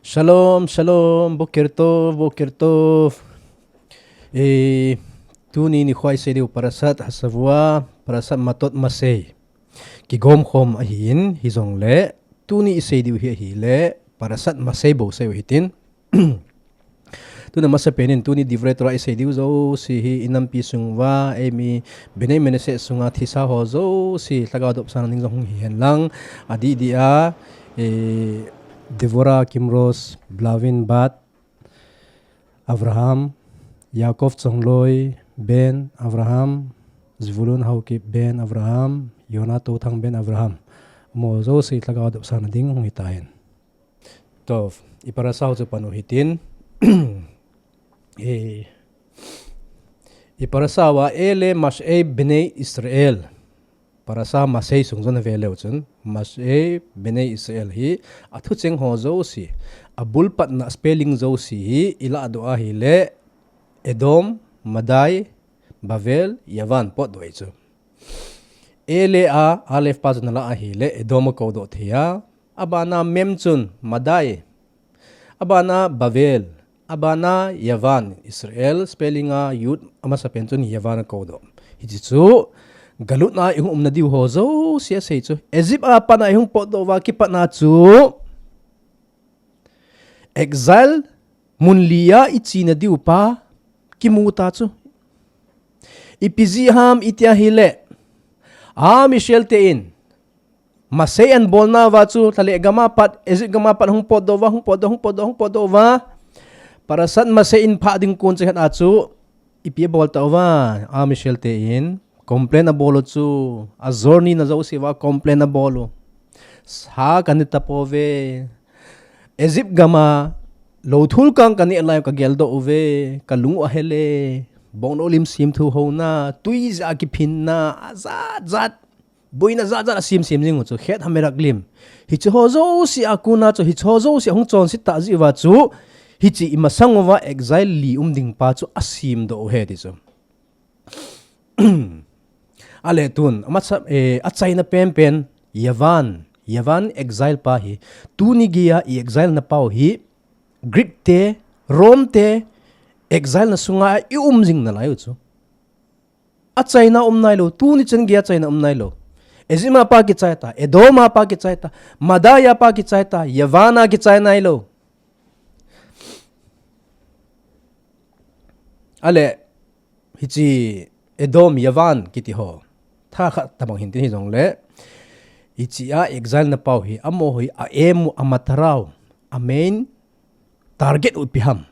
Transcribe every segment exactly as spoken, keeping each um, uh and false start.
Shalom, shalom, boker tov, boker tov. Eh, tuni nikho isei diu Parashat Hashavua, Parashat Matot Masei. Kigom khom ahin, hijongle, tuni isei diu hi ahile, Parashat Masei bou sei u hitin. Tuna masapen in, tuni Divrei Torah isei diu jouse hi, inampi sung uva, eimi, Bnei Menashe sunga thisa ho jouse, lhagao dopsang ning jong hung hihen lang, adih dih a, eh, Devorah Kimroz Blavin bat Avraham, Yaakov Chongloi ben Avraham, Zvulun Haokip ben Avraham, Yonah Touthang ben Avraham. Amaho jouse lhagao dopsang na ding hung hitahen. Tov, i parasha u chu pan u hitin. Eh, i parasha uva Ele Mash'ei Bnei Israel. Parasha Masei sung jong na ve leu chun, Mash'ei Bnei Israel hi, athu cheng ho jouse, abul patna spelling jouse hi, i ladoh ahile, Edom, Madai, Bavel, Yavan potdoh ahi chu. Ele a, Aleph pa chu na la ahile, Edom a koudoh thei a, abana Mem chun, Madai, abana Bavel, abana Yavan, Israel, spelling a Yud, amasapen chun Yavan a koudoh. Hiche chu, Galut na i hung umna diu ho jouse asei chu. Egypt a pat na i hung potdoh uva kipat na chu. Exile mun li a i chena diu pa kimu ta chu. Ipi jeh ham iti ahile. Am Israel te in. Masei an bolna uva chu, lha le gam a pat, Egypt gam a pat hung potdoh uva, hung potdoh, hung potdoh, hung potdoh uva. Parashat Masei in phah ding kon chekhat a chu, ipi abol ta uva, Am Israel te in, complain abol u chu, ajorni na jouse uva, complain abol u. Sa kane tapouve, Egypt gam a, lou thul kang kane lai kageldoh uve, kalung u ahel e, bongnou lim sim thu houna, tui jeh a kiphinna, ajat jat. Boina jat jat asim sim jing u chu, Chet HaMeraklim. Hiche ho jouse a kon a chu, hiche ho jouse a hung chonset ta jeh uva chu, hiche i masang uva exile li um ding pa chu asemdoh u ahi ti chu. Ale tun, amasa, eh, achaina penpen, Yavan, Yavan exile pa hi, tuni geiya i exile na pau hi, Greek te, Rome te, exile na sunga i um jing nalai u chu. Achaina um nailou, tuni chan geiya achaina um nailou. Egypt a pa kichai ta, Edom a pa kichai ta, Madai a pa kichai ta, Yavan a kichai nailou. Ale, hiche Edom, Yavan kiti ho. Tha khat tabang hintin hijongle. Hiche a exile na pau hi, amaho hi a aim u, a mata u, a main target u ipi ham.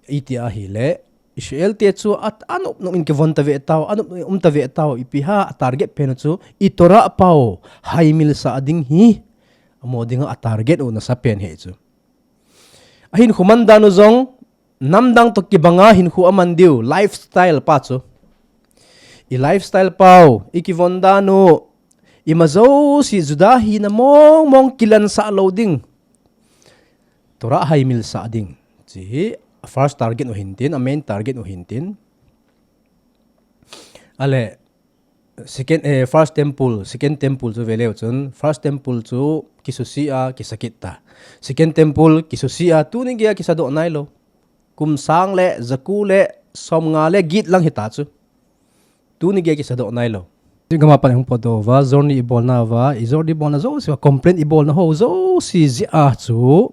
Iti ahile, Israel te chu a, anop nop in kivon ta ve tau, anop nop in um ta ve tau, ipi ham a target pen u chu, i Torah pau, haimil sah ding hi, amaho dinga a target u nasa pen ahi chu. Ahinkho man dan u jong, namdang toh kibanga hinkho aman diu, lifestyle pa chu. I lifestyle pau, i kivon dan u, ima jouse Juda hina mong mong kilansah lou ding. Torah haimil sah ding. Hiche hi first target u hintin, a main target u hintin. Ale, second, eh, first temple, second temple chu ve leu chun, first temple chu kisuse a, kisa kit ta. Second temple kisuse a, tuni geiya kisadoh nailou. Kum sang le, ja ko le, som nga le, get lang hita chu. Tuni geiya kisadoh nailou. Egypt gam a pat hung potdoh uva, jorni i bolna uva, i jorni bolna jouse uva, complain i bolna ho jouse jeh a chu.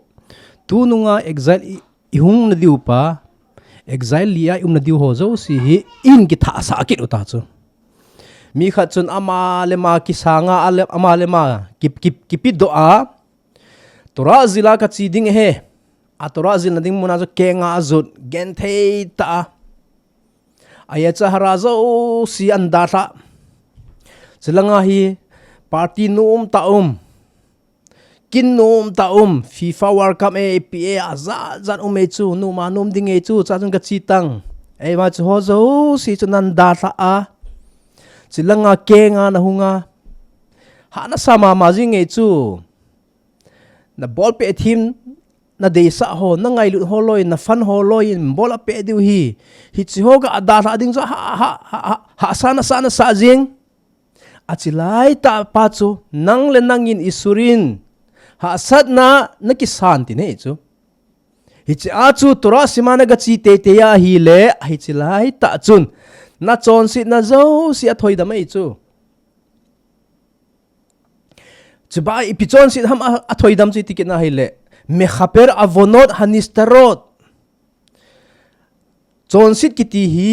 Tunung a exile i, i hung na diu pa, exile li a i um na diu ho jouse hi, in kithasah kit u ta chu. Mi khat chun ama le ama kisanga, a le, ama le ama ki, ki, kipedoh a, Torah jil a kache ding ahi. A Torah jilna ding mun a chu kenga ajot, genthei tah a. A yetzer hara jouse ahin dalhah. Chulanga hi party nom tah um. Kin nom tah um. FIFA World Cup e, P A a jat jat um e chu, nom a nom ding e chu, chua chun kache tang. Eima chu ho jouse chu nahin dalhah a. Chulanga kenga nahung a. Hahsa mama jing e chu. Na bolpeh thim, na deisah ho, na ngailut ho loi, na fan ho loi in bol apeh diu ahi. Hiche ho ga dalhah ding chu ha, ha, ha, ha, hahsa nasa nasa jing. Ache lai tah pa chu, nang le nang in Isurin, Hahsatna na kisan ti nei chu. Hiche a chu Torah sima na gachi teitei ahile, hiche lai tah chun nachonsetna jouse athoidam ahi chu. Chuba ipi chonset ham a, athoidam chu iti kit na ahile, mechaper avonot hanestarot. Chonset kiti hi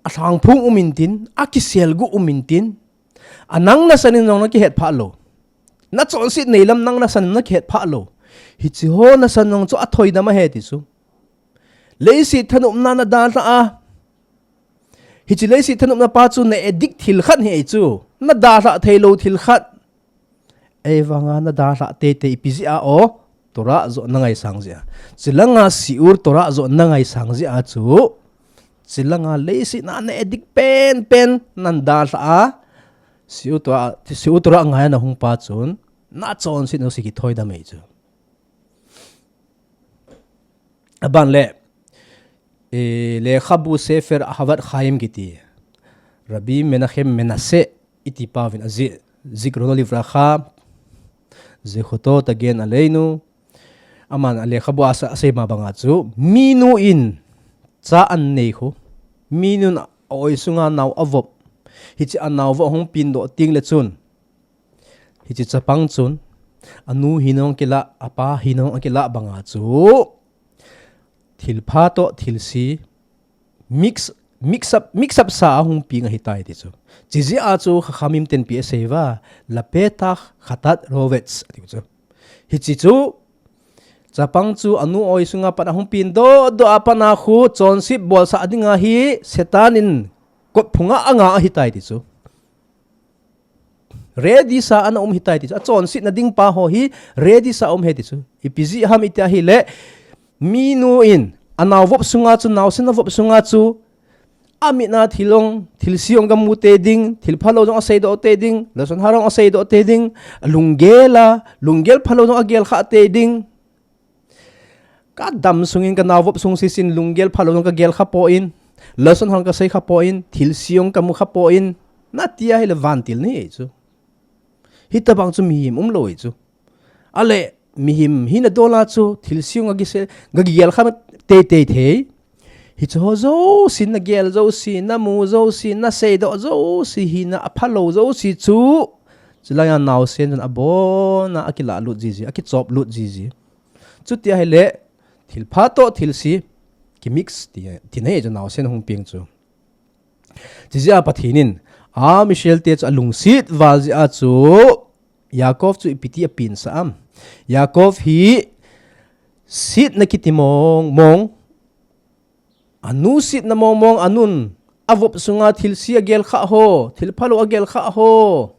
alhangphung um intin, akiselgu um intin, anang nasan in jong nakihet phah lou. Nachonset nei lam nang nasan in nakihet phah lou. Hiche ho nasan jong chu athoidam ahi ti chu. Leiset thanopna nadalhah a, hiche leiset thanopna pa chu na addict thil khat ahi chu. Nadalhah theilou thil khat. Ahivanga nadalhah teitei ipi jeh a o, Torah joh nangaisang jeh a. Chulanga shiur Torah joh nangaisang jeh a chu. Chulanga leiset na na addict penpen nadalhah a, shiur Torah, shiur Torah ngai a nahung pa chun, nachonset jouse kithoidam ahi chu. Aban le, eh, Lekhabu Sefer Ahavat Chaim kiti, Rabbi Menachem Menasseh iti pauvin ajih, Zichrono Livracha, Zechuto Tagen Aleinu, aman alekhabu a asa-, asei ma banga chu, minu in cha anei khu, minu in a-oi sunga nao avop, hiche anao vop ahung peng doh teng le chun, hiche chapang chun, anu hina hung kilah, apa hina hung akilah banga chu, thilpha toh thilse, mix, mix up, mix up sa ahung peng ahitai ti chu. Chujeh a chu Chachamim ten ipi asei uva, Lapetach Chatat Rovetz, ati chu. Hiche chu, chapang chu anu oi sunga pat ahung peng doh doh a pat a khu, chonset bolsah dinga hi, Satan in kotphunga anga ahitai ti chu. Ready sa ana um ahitai ti chu. Achonsetna ding pa ho hi ready sa um ahi ti chu. Ipi jeh ham iti ahile, minu in anao vop sunga chu, naosen avop sunga chu, amit a thil jong, thilse jong agamu tei ding, thil phalou jong aseidoh tei ding, lashon hara jong aseidoh tei ding, alunggel a, lunggel phalou jong agelkha tei ding. Kadam sungin kanao vop sung sese in lunggel phalou jong kagelkha poi, lashon hara jong kaseikha poi, thilse jong kamukha poi, nati ahile vantil nei chu. Hitobang chu mihem umlou ahi chu. Ale, mihem hina dol a chu, thilse jong gagise, gagelkha teitei thei. Hiche ho jouse, nagel jouse, namu jouse, naseidoh jouse, hina aphalou jouse chu, chulai a naosen chun abon a akilah lut jiji, akichop lut jiji. Chuti ahile, thilpha toh thilse kimix ti, tina ahi chu naosen hung peng chu. Chujeh a Pathen in, Am Israel te chu alungset val jeh a chu, Yaakov chu ipi ti apensa am. Yaakov hi setna kiti mong mong, anu setna mong mong, anun avop sunga thilse agelkha ho, thil phalou agelkha ho,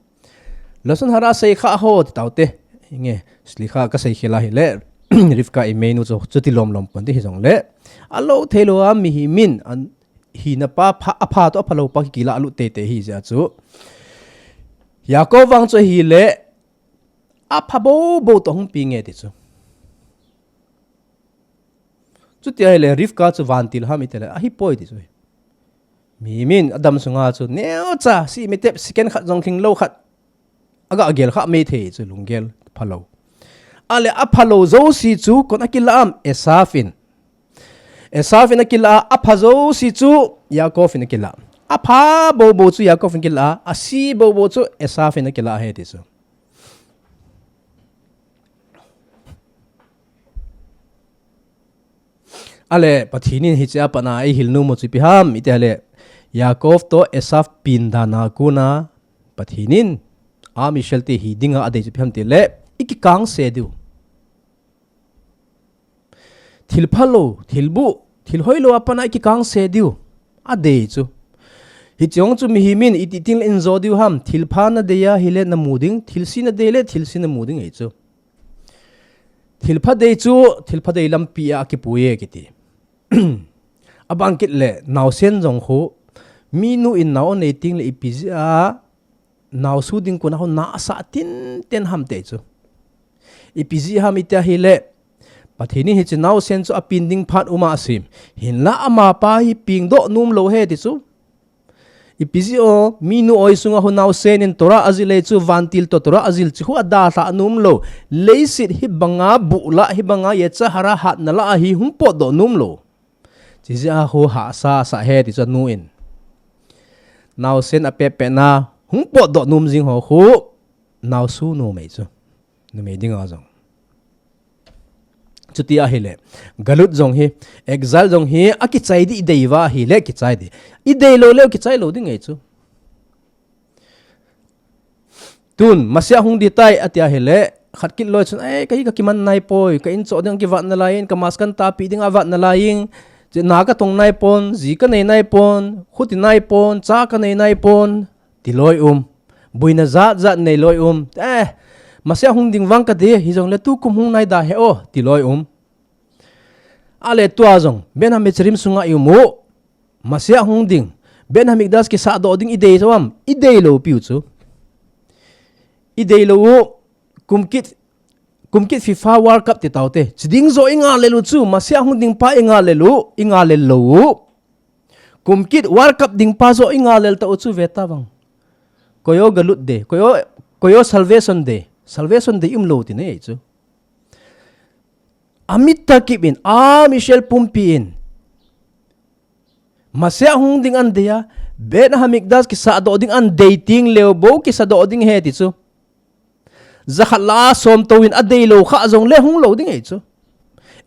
lashon hara aseikha ho, ti taute. Inge, slicha kasei khel ahile, Rivka imeinu chu, chuti lom lom pon ti hijongle, alou theilou a mihem in, an, hina pa, pha, apha toh aphalou pa kikilah lut teitei ahi jeh a chu. Yaakov vang chu ahile, apha boubou toh hung peng e ti chu. Chuti ahile Rivka chu vantil ham itile, ahipoi ti chu. Mihem in adam sunga chu neocha, si mi tep, second khat jong lhinglou khat, aga gelkha mai thei chu lunggel phalou. Ale aphalou jouse chu koin akilah am, Esav in. Esav in akilah a, apha jouse chu Yaakov in akilah. Apha boubou chu Yaakov in akilah a, ase boubou chu Esav in akilah ahi ti chu. Ale, Pathen in hiche a pat a eihil nom u chu ipi ham iti ahile, Yaakov toh Esav peng dan a kon a, Pathen in, Am Israel te hi dinga adei chu ipi ham itile, ikikangse diu. Thil phalou, thil buh, thil hoilou a pat a ikikangse diu. Adei chu. Hiche jong chu mihem in iti teng le in jo diu ham, thil pha nadei ahile namu ding, thilse nadei le thilse namu ding ahi chu. Thil pha dei chu, thil pha dei lampi a akipui e kiti. Abang kit le, naosen jong khu, minu in nao anei teng le ipi jeh a, naosu ding kon a hon na asah tinten ham ti chu. Ipi jeh ham iti ahile, Pathen in hiche naosen chu apeng ding phat um a asem. Hinla amapa hi pengdoh nom lou ahi ti chu. Ipi jeh a, minu oi sunga hu naosen in Torah ajil leh chu vantil toh Torah ajil chu hu adalhah nom lou. Leiset hibanga buh lah, hibanga yetzer hara hatna lah ahi hung potdoh nom lou. Chijeh a hu hahsa sah e ti chu anu in. Naosen apehpeh na hung potdoh nom jing ho khu naosu numei chu. Numei dinga jong. Chuti ahileh, galut jong hi, exile jong hi, akichai ding idei uva ahileh, kichai ding. Idei lou leh, kichai lou ding ahi chu. Tun, Messiah hung ding tai, ati ahileh, khat kit loi chun, "Ei, kahi kakiman naipoi, ka in choh ding kivat nalaiyin, ka mask kan tahpi ding avat nalaiyin, na katong naipon, ji kanei naipon, khuti naipon, cha kanei naipon," ti loi um. Buina jat jat nei loi um. Eh, Messiah hung ding vang kati, hijongleh tukum hung nai da hih o, ti loi um. Ahileh tua jong, Beit Hametzarim sunga i um u. Messiah hung ding. Beit Hamikdash kisahdoh ding idei uvam, idei lou piu chu. Idei lou u, kum kit, kum kit FIFA World Cup ti taute. Chiding joh inga lel u chu, Messiah hung ding pa inga lel u, inga lel lou u. Kum kit World Cup ding pa joh inga lel tau chu ve tavang. Koi o galut ding, koi o, koi o salvation ding. Salvation ding um lou ti nei chu. Amit takip in, a Israel pumpi in. Messiah hung ding an dei a, Beit Hamikdash kisahdoh ding an dei teng leh bou kisahdoh ding ahi ti chu. Jakhat lah a som tou in adei lou kha jongleh hung lou ding ahi chu.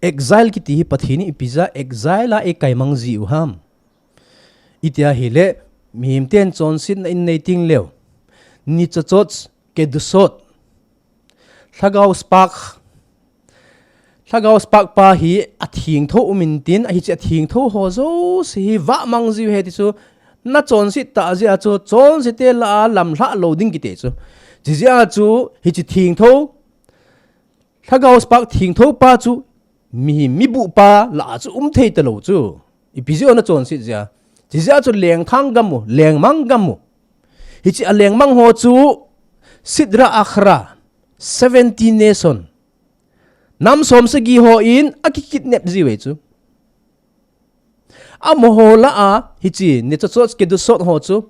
Exile kiti hi Pathen in ipi jeh a exile a eikaimang ji u ham. Iti ahileh, mihem ten chonsetna in nei teng leh, Nitzotzot Kedushot, Lhagao spark, Lhagao spark pa hi athengtho um intin, ahi chu athengtho ho jouse hi vahmang jiu ahi ti chu, na chonset tah jeh a chu, chonsete lah a lamlhah lou ding kiti chu. Chijeh a chu, hiche thengtho, Lhagao spark thengtho pa chu, mi, mibuh pa lah a chu um thei talou chu. Ipi jeh a na chonset jeh a. Chijeh a chu lengthang gam u, lengmang gam u. Hiche a lengmang ho chu, Sitra Achra, seventy nation. Nam som sagi ho in akikidnap jiu ahi chu. Amaho lah a, hiche, Nitzotzot Kedushot ho chu,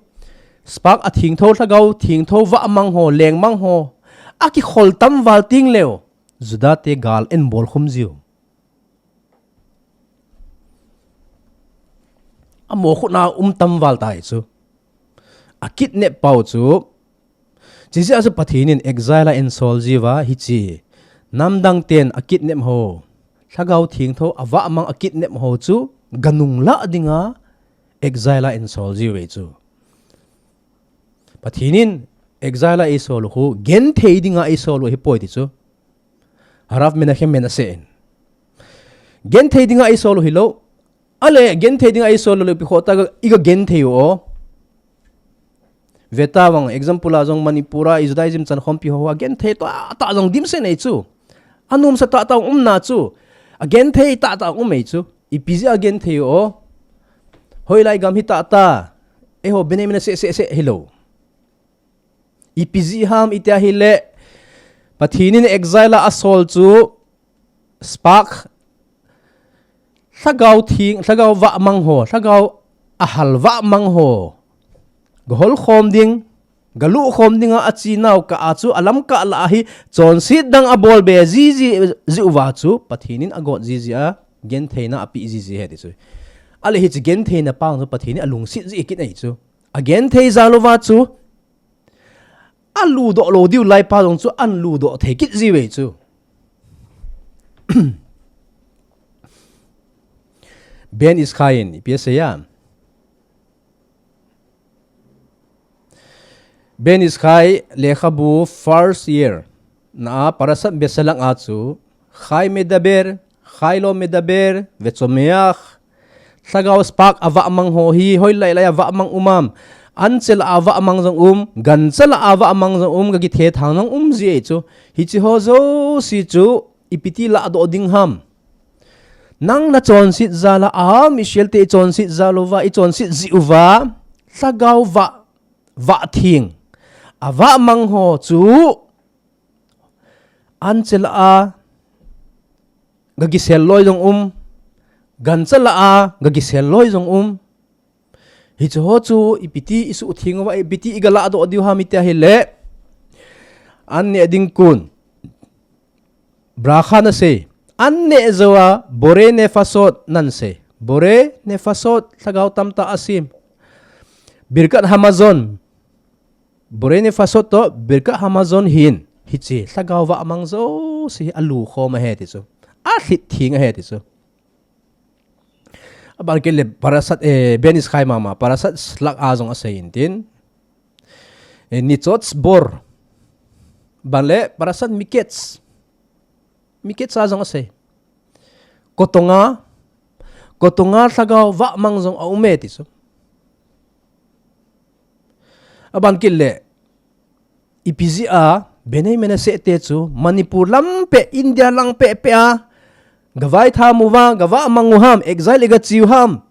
spark athengtho, Lhagao thengtho, vahmang ho, lengmang ho, akikhol tam val teng leh, Juda te gal in bolkhum jiu. Amaho khut na um tam val tai chu. Akidnap pau chu. Chijeh a chu Pathen in exile a eisol jiu va hiche. Namdang ten akidnap ho. Lhagao thengtho avahmang akidnap ho chu. Ganung lah dinga exile a eisol jiu ve chu. Pathen in exile a eisol u khu. Genthei dinga eisol u ahipoi ti chu. Harav Menachem Manasseh in. Genthei dinga eisol u hilou. Ahile, genthei dinga eisol u le pi kho ta ga, i ga genthei u o. Ve ta vang, example a jong Manipur a, i Judaism chan khompi ho, a genthei tah tah jong dimset nei chu. Anomsa tah tah um na chu. A genthei tah tah um ei chu. Ipi jeh a genthei u o. Hoilai gam hi tah tah. Eiho Bnei Menashe seh seh hilou. Ipi jeh ham iti ahile, Pathen in exile a asol chu spark, lhagao theng, lhagao vahmang ho, lhagao ahal vahmang ho. Ga holkhom ding, ga luhkhom ding a, achi nau kah a chu, alam kah lah a hi, chonset dang abol be jiji, jiu va chu, Pathen in agot jiji a, gentheina apeh jiji ahi ti chu. Ahile hiche gentheina pang chu Pathen in alungset ji kit ahi chu. Agenthei jal uva chu, aludoh lou diu lai pa jong chu aludoh thei kit ji ve chu. Ben Ish Chai in, ipi asei a. Ben Ish Chai lekhabu first year. Na a Parashat Beshalach a chu, Chai medaber, Chai lo medaber, vetsomeach, lhagao spark avahmang ho hi, hoilai lai avahmang um am, anchel a avahmang jong um, ganchel a avahmang jong um, ga kithethang jong um ji ei chu, hiche ho jouse chu, ipi ti ladoh ding ham. Nang na chonset jal a, a, Israel te i chonset jal uva, i chonset ji uva, lhagao vah, vah theng, avahmang ho chu, anchel a, ga kisel loi jong um, ganchel a, ga kisel loi jong um. Hiche ho chu ipiti isuhtheng uva, ipiti iga lahdoh diu ham iti ahile, an neh ding kon bracha nasei. An neh jouva Borei Nefashot nasei. Borei Nefashot, lhagao tamtah asem. Birkat Hamazon. Borei Nefashot toh Birkat Hamazon hin, hiche lhagao vahmang jouse hi alukhom ahi ti chu. Alhit theng ahi ti chu. Aban kit le Parashat, eh, Ben Ish Chai mama, Parashat Shlach a jong asei in tin. Eh, Nitzot Tzibor. Aban le Parashat Miketz. Miketz a jong asei. Kotonga, kotonga lhagao vahmang jong aume ti chu. Aban kit le, ipi jeh a Bnei Menashe te chu Manipur lampi, India lampi pia gavaitham uva, gavahmang u ham, exile iga chiu ham.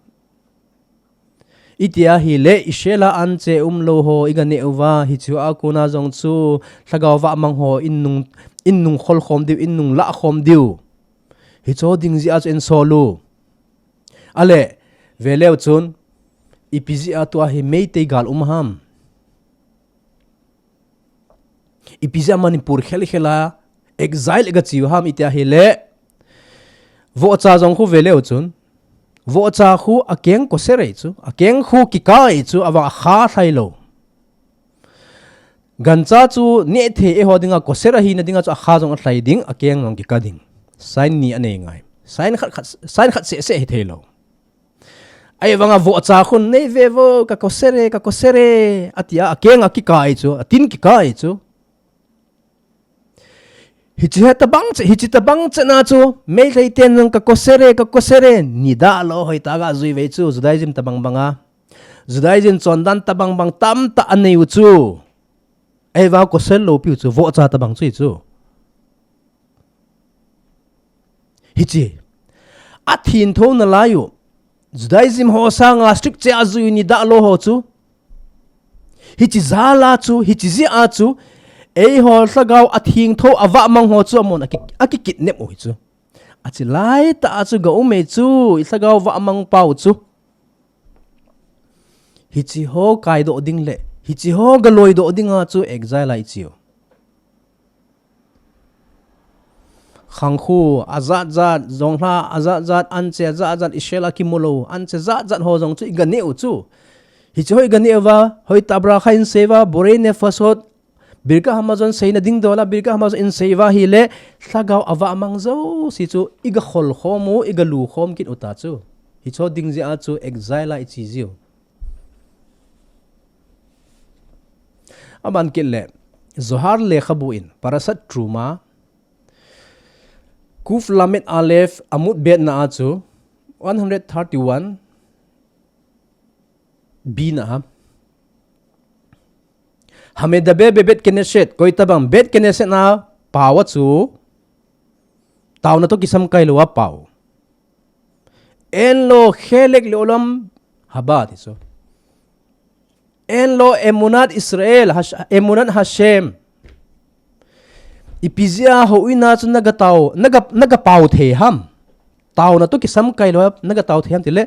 Iti ahile, Israel a anche umlou ho iga neh uva, hiche a kona jong chu lhagao vahmang ho in nung, in nung kholkhom diu, in nung lahkhom diu. Hiche ding jeh a chu in sol u. Ale, veleu chun, ipi jeh a tua hi Meitei gal um ham. Ipi jeh a Manipur khelkhel a exile iga chiu ham iti ahile, vohcha jong khu veleu chun, vohcha khu akeng kosher ahi chu, akeng khu kikah ahi chu, avang akha lhai lou. Gancha chu nehthei eiho dinga kosher ahina dinga chu akha jong alhai ding, akeng jong kikah ding. Sign ni anei ngai. Sign khat khat, sign khat seh seh hithei lou. Ahivanga vohcha khun, "Nei ve vo, ka kosher e, ka kosher e," atia, akeng akikah ahi chu, atin kikah ahi chu. Hiche hi tabang che, hiche tabang chena chu, Meitei ten jong ka kosher e, ka kosher e, nidalou hoitah a ga jui uve chu, Judaism tabang banga. Judaism chondan tabang bang tamtah anei u chu. Ahivang kosher loupi u chu, vohcha tabang chu hi chu. Hiche. Athengtho nalai u. Judaism ho sanga strict che a jui u nidalou ho chu. Hiche jal a chu, hiche jeh a chu. Eiho lhagao athengtho avahmang ho chu amon aki, akikidnap u hi chu. Ache laitah a chu ga um e chu, i lhagao vahmang pau chu. Hiche ho kaidoh ding le, hiche ho galoidoh dinga chu exile a ichiu. Khangkhu, ajat jat, jonglha, ajat jat, anche ajat jat, Israel a kimu lou, anche jat jat ho jong chu iga neh u chu. Hiche ho iga neh uva, hoitah bracha in sei uva, Borei Nefashot, Birkat Hamazon seina ding dol a, Birkat Hamazon in sei uva ahile, lhagao avahmang jouse chu, iga kholkhom u, iga lukhom kit u ta chu. Hiche ding jeh a chu, exile a ichi jiu. Aban kit le, Zohar lekhabu in, Parashat Truma, Kuf Lamed Alef, Amud Bet na a chu, one hundred thirty-one, B na a. Hamedaber bebet Knesset, koi tabang, Bet Knesset na pao a chu, taona toh kisamkai lou a pao. Ein lo chelek leolam haba ti chu. Ein lo emunat Israel, hash-, emunat Hashem. Ipi jeh a houin a chu naga tao, naga, naga pao thei ham. Taona toh kisamkai lou a, naga tao thei ham tile,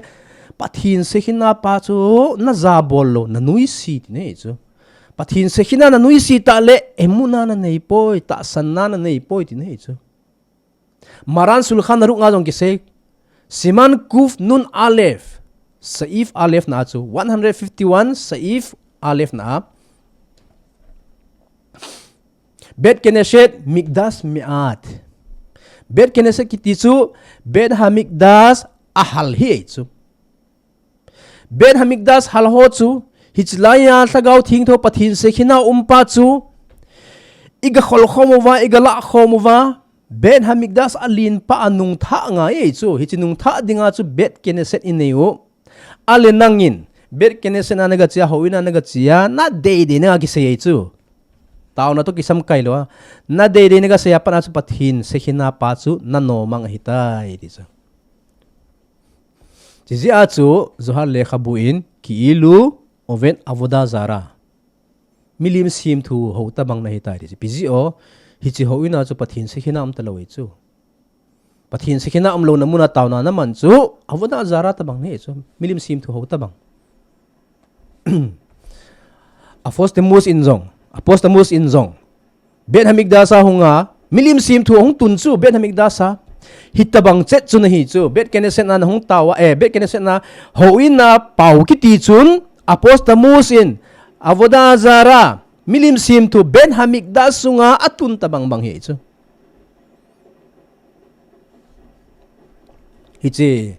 Pathen Shekhinah pa chu naja bol lou, nanuisat ti nahi chu. Pathen Shekhinah nanuisat tah le, emunah nanei poi, tahsanna nanei poi ti nahi chu. Maran Shulchan Aruch a jong kisei. Siman Kuf Nun Alef. Saif Alef na a chu. One hundred fifty-one Saif Alef na a. Bet Knesset Mikdash Me'at. Bet Knesset kiti chu Bet Hamikdash ahal hi chu. Bet Hamikdash hal ho chu, hiche laiya lhagao thengtho Pathen Shekhinah um pa chu, iga kholkhom uva, iga lahkhom uva, Bet Hamikdash alen pa a nungthah ngai chu, hiche nungthah dinga chu Bet Knesset inei u. Ale nangin, Bet Knesset na naga che a, houin a naga che a, nadei dei naga kisei chu. Taona toh kisamkai lou a. Nadei dei naga sei a pat a chu Pathen Shekhinah pa chu nanom mang ahitai ti chu. Chijeh a chu Zohar lekhabu in, Ki'ilu Oved Avodah Zarah. Milim semthu ho tabang nahitai ti chu. Ipi jeh a, hiche houin a chu Pathen Shekhinah um talou ahi chu. Pathen Shekhinah umlouna mun a taona naman chu, Avodah Zarah tabang nahi chu. Milim semthu ho tabang. Apostamus in jong, Apostamus in jong, Beit Hamikdash a hunga, milim semthu ahung tun chu Beit Hamikdash a. Hitobang chet chu nahi chu, Beit Knesset na nahung tao a, eh, Beit Knesset na houin a pao kiti chun, Apostamus in, Avodah Zarah, milim semthu Beit Hamikdash sunga atun tobang bang hi chu. Hiche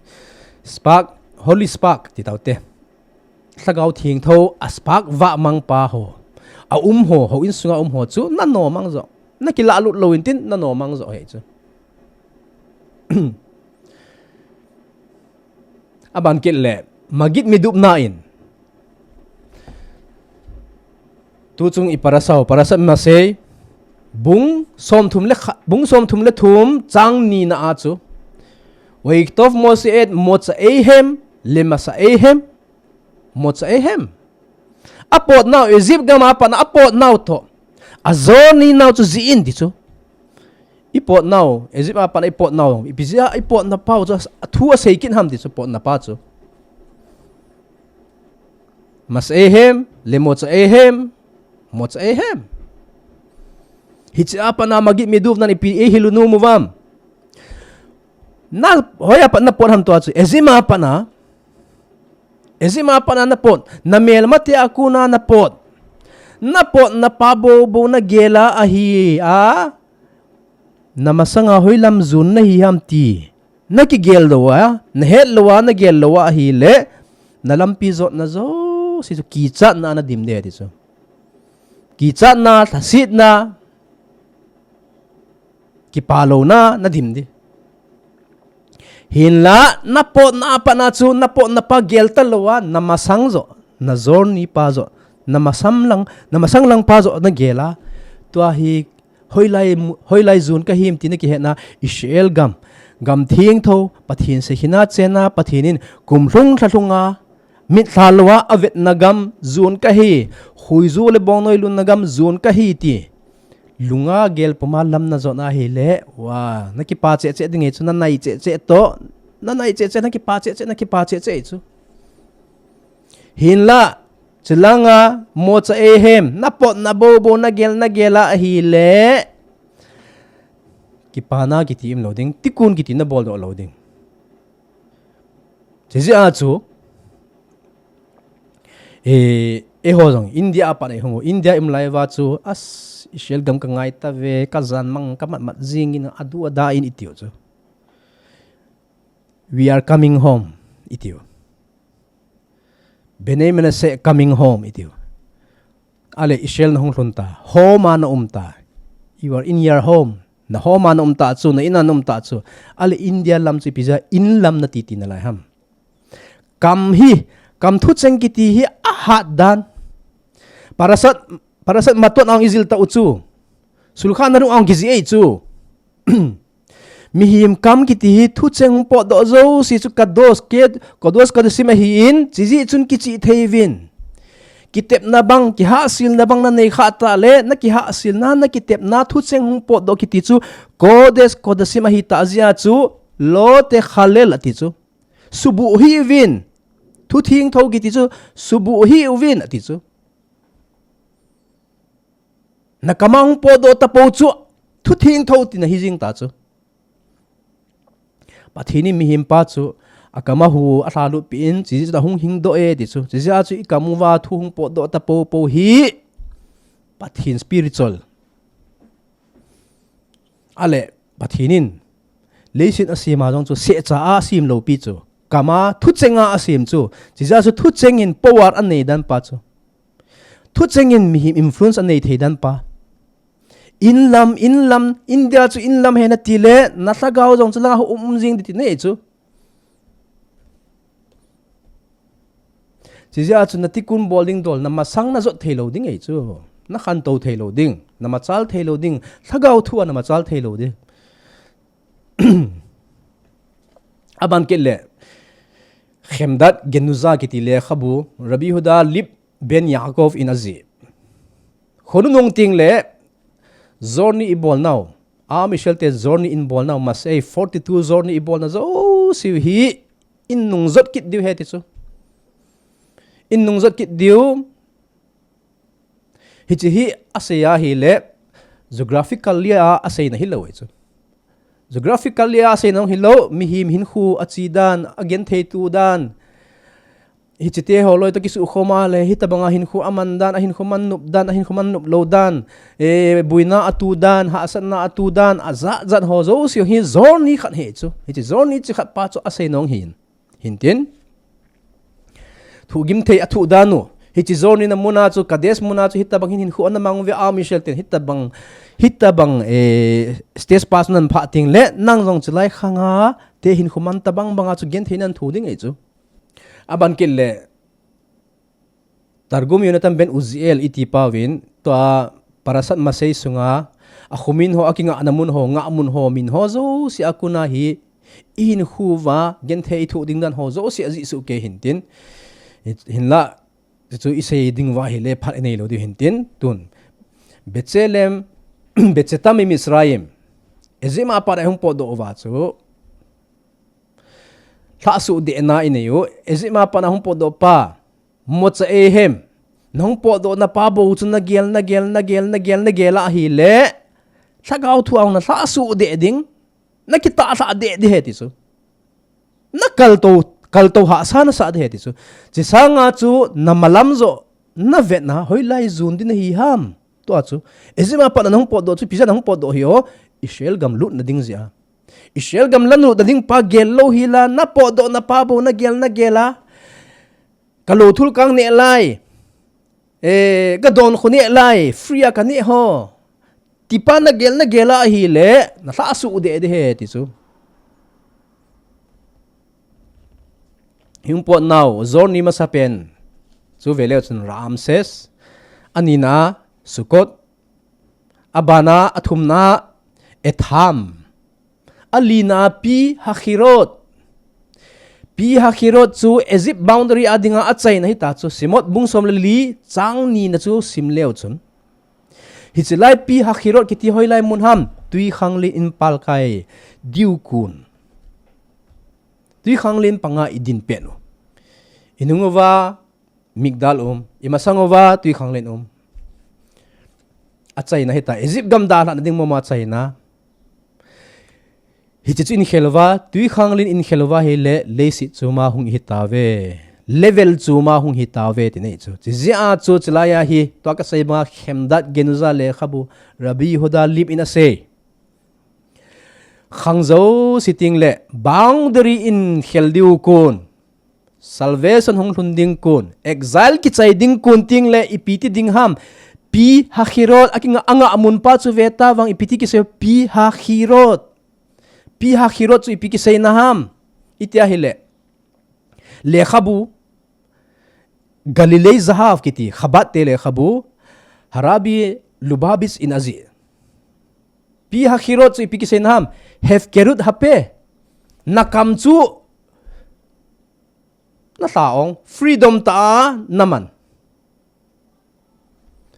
spark, Holy Spark ti taute. Lhagao Thengtho a spark vah mang pa ho. A um ho, houin sunga um ho chu, nanom mang jo. Nakilah lut lou intin, nanom mang jo hi chu. Aban kit le, Maggid Meduvna in. Tuchung i parasha u, Parashat Masei, bung somthum le kha-, bung somthum le thum chang nina a chu. Vayiktsov Moshe et motseihem le maseihem, motseihem. Apotnau, Egypt gam a pat a apotnau toh. Ajor ni nau chu jih in ti chu. Ipotnau, Egypt a pat a ipotnau, ipi jeh a ipotna pa chu, athu asei kit ham ti chu, potna pa chu. Maseihem, le motseihem, motseihem. Hiche a pat a Maggid Meduvna in ipi eihil u nom uvam. Na, hoiya pat a napot ham tua chu, Egypt a pat a, Egypt a pat a napot, namelmate a kona napot. Napotna pa bou bou nagel a ahi a, namasanga hoilam jon nahi ham ti nakigel lou a, nahet lou a, nagel lou a ahile, nalampi jotna jouse chu kichatna a nadim ding ti chu. Kichatna, lhasetna, kipah louna nadim ding. Hinla, napotna a pat a chu, napotna pa gel talou a, namasang jo, najor ni pa jo, namasang lang, namasang lang pa jo nagel a. Tua hi, hoilai mu-, hoilai jon kahim ti nakihetna, Israel gam, gam thengtho, Pathen sekhin a chenna, Pathen in kum lhung lha lhung a, mitlha lou a avetna gam jon kahi, khuiju le bongnoi lunna gam jon kahi ti. Lunga gel puma lam najot ahile, wa, nakipa cheh cheh ding e chu, nanai cheh cheh toh, nanai cheh cheh, nakipa cheh cheh, nakipa cheh cheh chu. Hinla, chulanga, motseihem, napotna bou bou nagel, nagel a ahile, kipana kiti um lou ding, tikkun kiti nabol doh lou ding. Chujeh a chu, eh, eiho jong India a pat a ihung u, India i um lai uva chu, as, Israel gam kangai tave, kajan mang, kamat mat jing in, adu ada in itiu chu. We are coming home, itiu. Bnei Menashe coming home, itiu. Ale Israel nahung lhun ta, home a naum ta. You are in your home. Na home a naum ta chu, na in a naum ta chu. Ale India lam chu ipi jeh a in lam nati ti nalai ham. Kam hi, kam thucheng kiti hi ahat dan. Parashat, Parashat Matot a hung ijil tau chu. Shulchan Aruch a hung kijih e chu. Mihem kam kiti hi thucheng hung potdoh jouse chu kadosh, ke, kodesh kodashim ahin, chujeh chun kichih thei uvin. Kitepna bang, kihahselna bang nanei khah tah le, nakihahselna, nakitepna, thucheng hung potdoh kiti chu, kodesh kodashim ahitah jeh a chu, lo techalel ati chu. Subuh hih uvin. Thu thengtho kiti chu, subuh hih uvin ati chu. Nakam a hung potdoh tapou chu, thu thengtho tina hijing ta chu. Pathen in mihem pa chu, akam a hu alhalut peh in, chujeh chun ahung hingdoh e ti chu. Chujeh a chu ikam uva thu hung potdoh tapou pou hi, Pathen spiritual. Ale, Pathen in, leiset asem a jong chu sehcha a asem lou pi chu. Kam a, thucheng a asem chu. Chujeh a chu thucheng in power anei dan pa chu. Thucheng in mihem influence anei thei dan pa. In lam, in lam, India chu in lam ahi nati le, na lhagao jong chu langa hung um um jing ding ti nei chu. Chujeh a chu na tikkun bol ding dol, na masang na jot thei lou ding ahi chu. Na khantou thei lou ding, na machal thei lou ding, lhagao thu a na machal thei lou ding. Aban kit le, Chemdat Genuza kiti lekhabu, Rabbi Yehuda Leib ben Yaakov in ajih. Khonung nung teng le, Jorni ibol nau, Am Israel te Jorni in bol nau, Masei forty-two Jorni ibol nau, jouse hi, in nung jot kit diu ahi ti chu. in nung jot kit diu. Hiche hi asei ahile, geographically a aseina hilou ahi chu. Geographically a aseina hilou, mihem hinkho achi dan, agenthei tu dan. Hiche te ho loi toh kisukhom a le, hitabang a hinkho aman dan, ahinkho man nop dan, ahinkho man nop lou dan, e, buina atu dan, hahsatna atu dan, ajat jat ho jouse hi journey khat ahi chu. Hiche journey chi khat pa chu aseina ahi. Hintin. Thuhgim thei athuh dan u. Hiche journey na mun a chu, Kadesh mun a chu, hitabang hin hinkho ana mang uve a Michelle ten, hitabang, hitabang, e, stage pass nan phah teng le, nang jong chulai khanga, te hinkho man tabang bang a chu genthei nan thu ding ahi chu. Aban kit le, Targum Yonatan ben Uziel iti pauvin, tua Parashat Masei sunga, akhomin ho, akingahna mun ho, ngah mun ho, min ho jouse a kon a hi, ihinkho uva, genthei thu ding dan ho jouse ajih soh kei hintin. Hinla, chu isei ding uva ahile phat inei lou diu hintin, tun. B'Tselem, B'Tsetam Mitzrayim. Egypt a pat a hung potdoh uva chu. Lhahsuh dehna inei u, Egypt a pat a hung potdoh pa, Motza Ehem. Nahung potdoh na pa bou chu nagel, nagel, nagel, nagel, nagel ahile. Lhagao thu a hung na lhahsuh deh ding. Nakitah lhah deh ding ahi ti chu. Nakal to, kal to hahsa nasah ding ahi ti chu. Hiche sanga chu namalam joh, navetna, hoilai jon ding nahi ham. Tua chu. Egypt a pat a nahung potdoh chu, ipi jeh a nahung potdoh hi o. Israel gam lutna ding jeh a. Israel gam lutna ding pa gel lou hi la, napotdoh na pa bou nagel, nagel a. Ka lou thul kang neh lai. E, ka don khu neh lai. Free a ka neh ho. Ti pa nagel, nagel ahile, nalhahsuh deh ding ahi ti chu. Hung potnau, journey masapen. Chu veleu chun Ramses. Anina, Sukkot. Abana, athumna, Etham. Alina Pi Hahirot. Pi Hahirot chu Egypt boundary a dinga achaina hita chu Shemot bung som le li chang ni na chu sim leu chun. Hiche lai Pi Hahirot kiti hoilai mun ham, twikhanglen in palkai diu kon. Twikhanglen panga idin pet u. Inung uva, Migdal um, imasang uva, twikhanglen um. Achaina hita, Egypt gam dalhahna ding mama achaina. Hiche chu inkhel uva, twikhanglen inkhel uva ahile, leiset chom a hung hitauve. Level chom a hung hitauve, ti nei chu. Hiche jeh a chu, hiche lai a hi, tua kasei banga Khemdat Genuzah lekhabu, Rabbi Yehuda Leib in asei. Khang jouse teng le, boundary inkhel diu kon. Salvation hung lhun ding kon. Exile kichai ding kon teng le ipi ti ding ham. Pi Hahirot, akinga, angah mun pa chu ve tavang ipi ti kisei Pi Hahirot. Pi Hahirot chu ipi kiseina ham. Iti ahile. Lekhabu. Galilei Zahav kiti. Chabad te lekhabu. Harabi Lubavitch in ajih. Pi Hahirot chu ipi kiseina ham. Hefkerut hape. Nakam chu. Nalha ong, freedom tah a naman.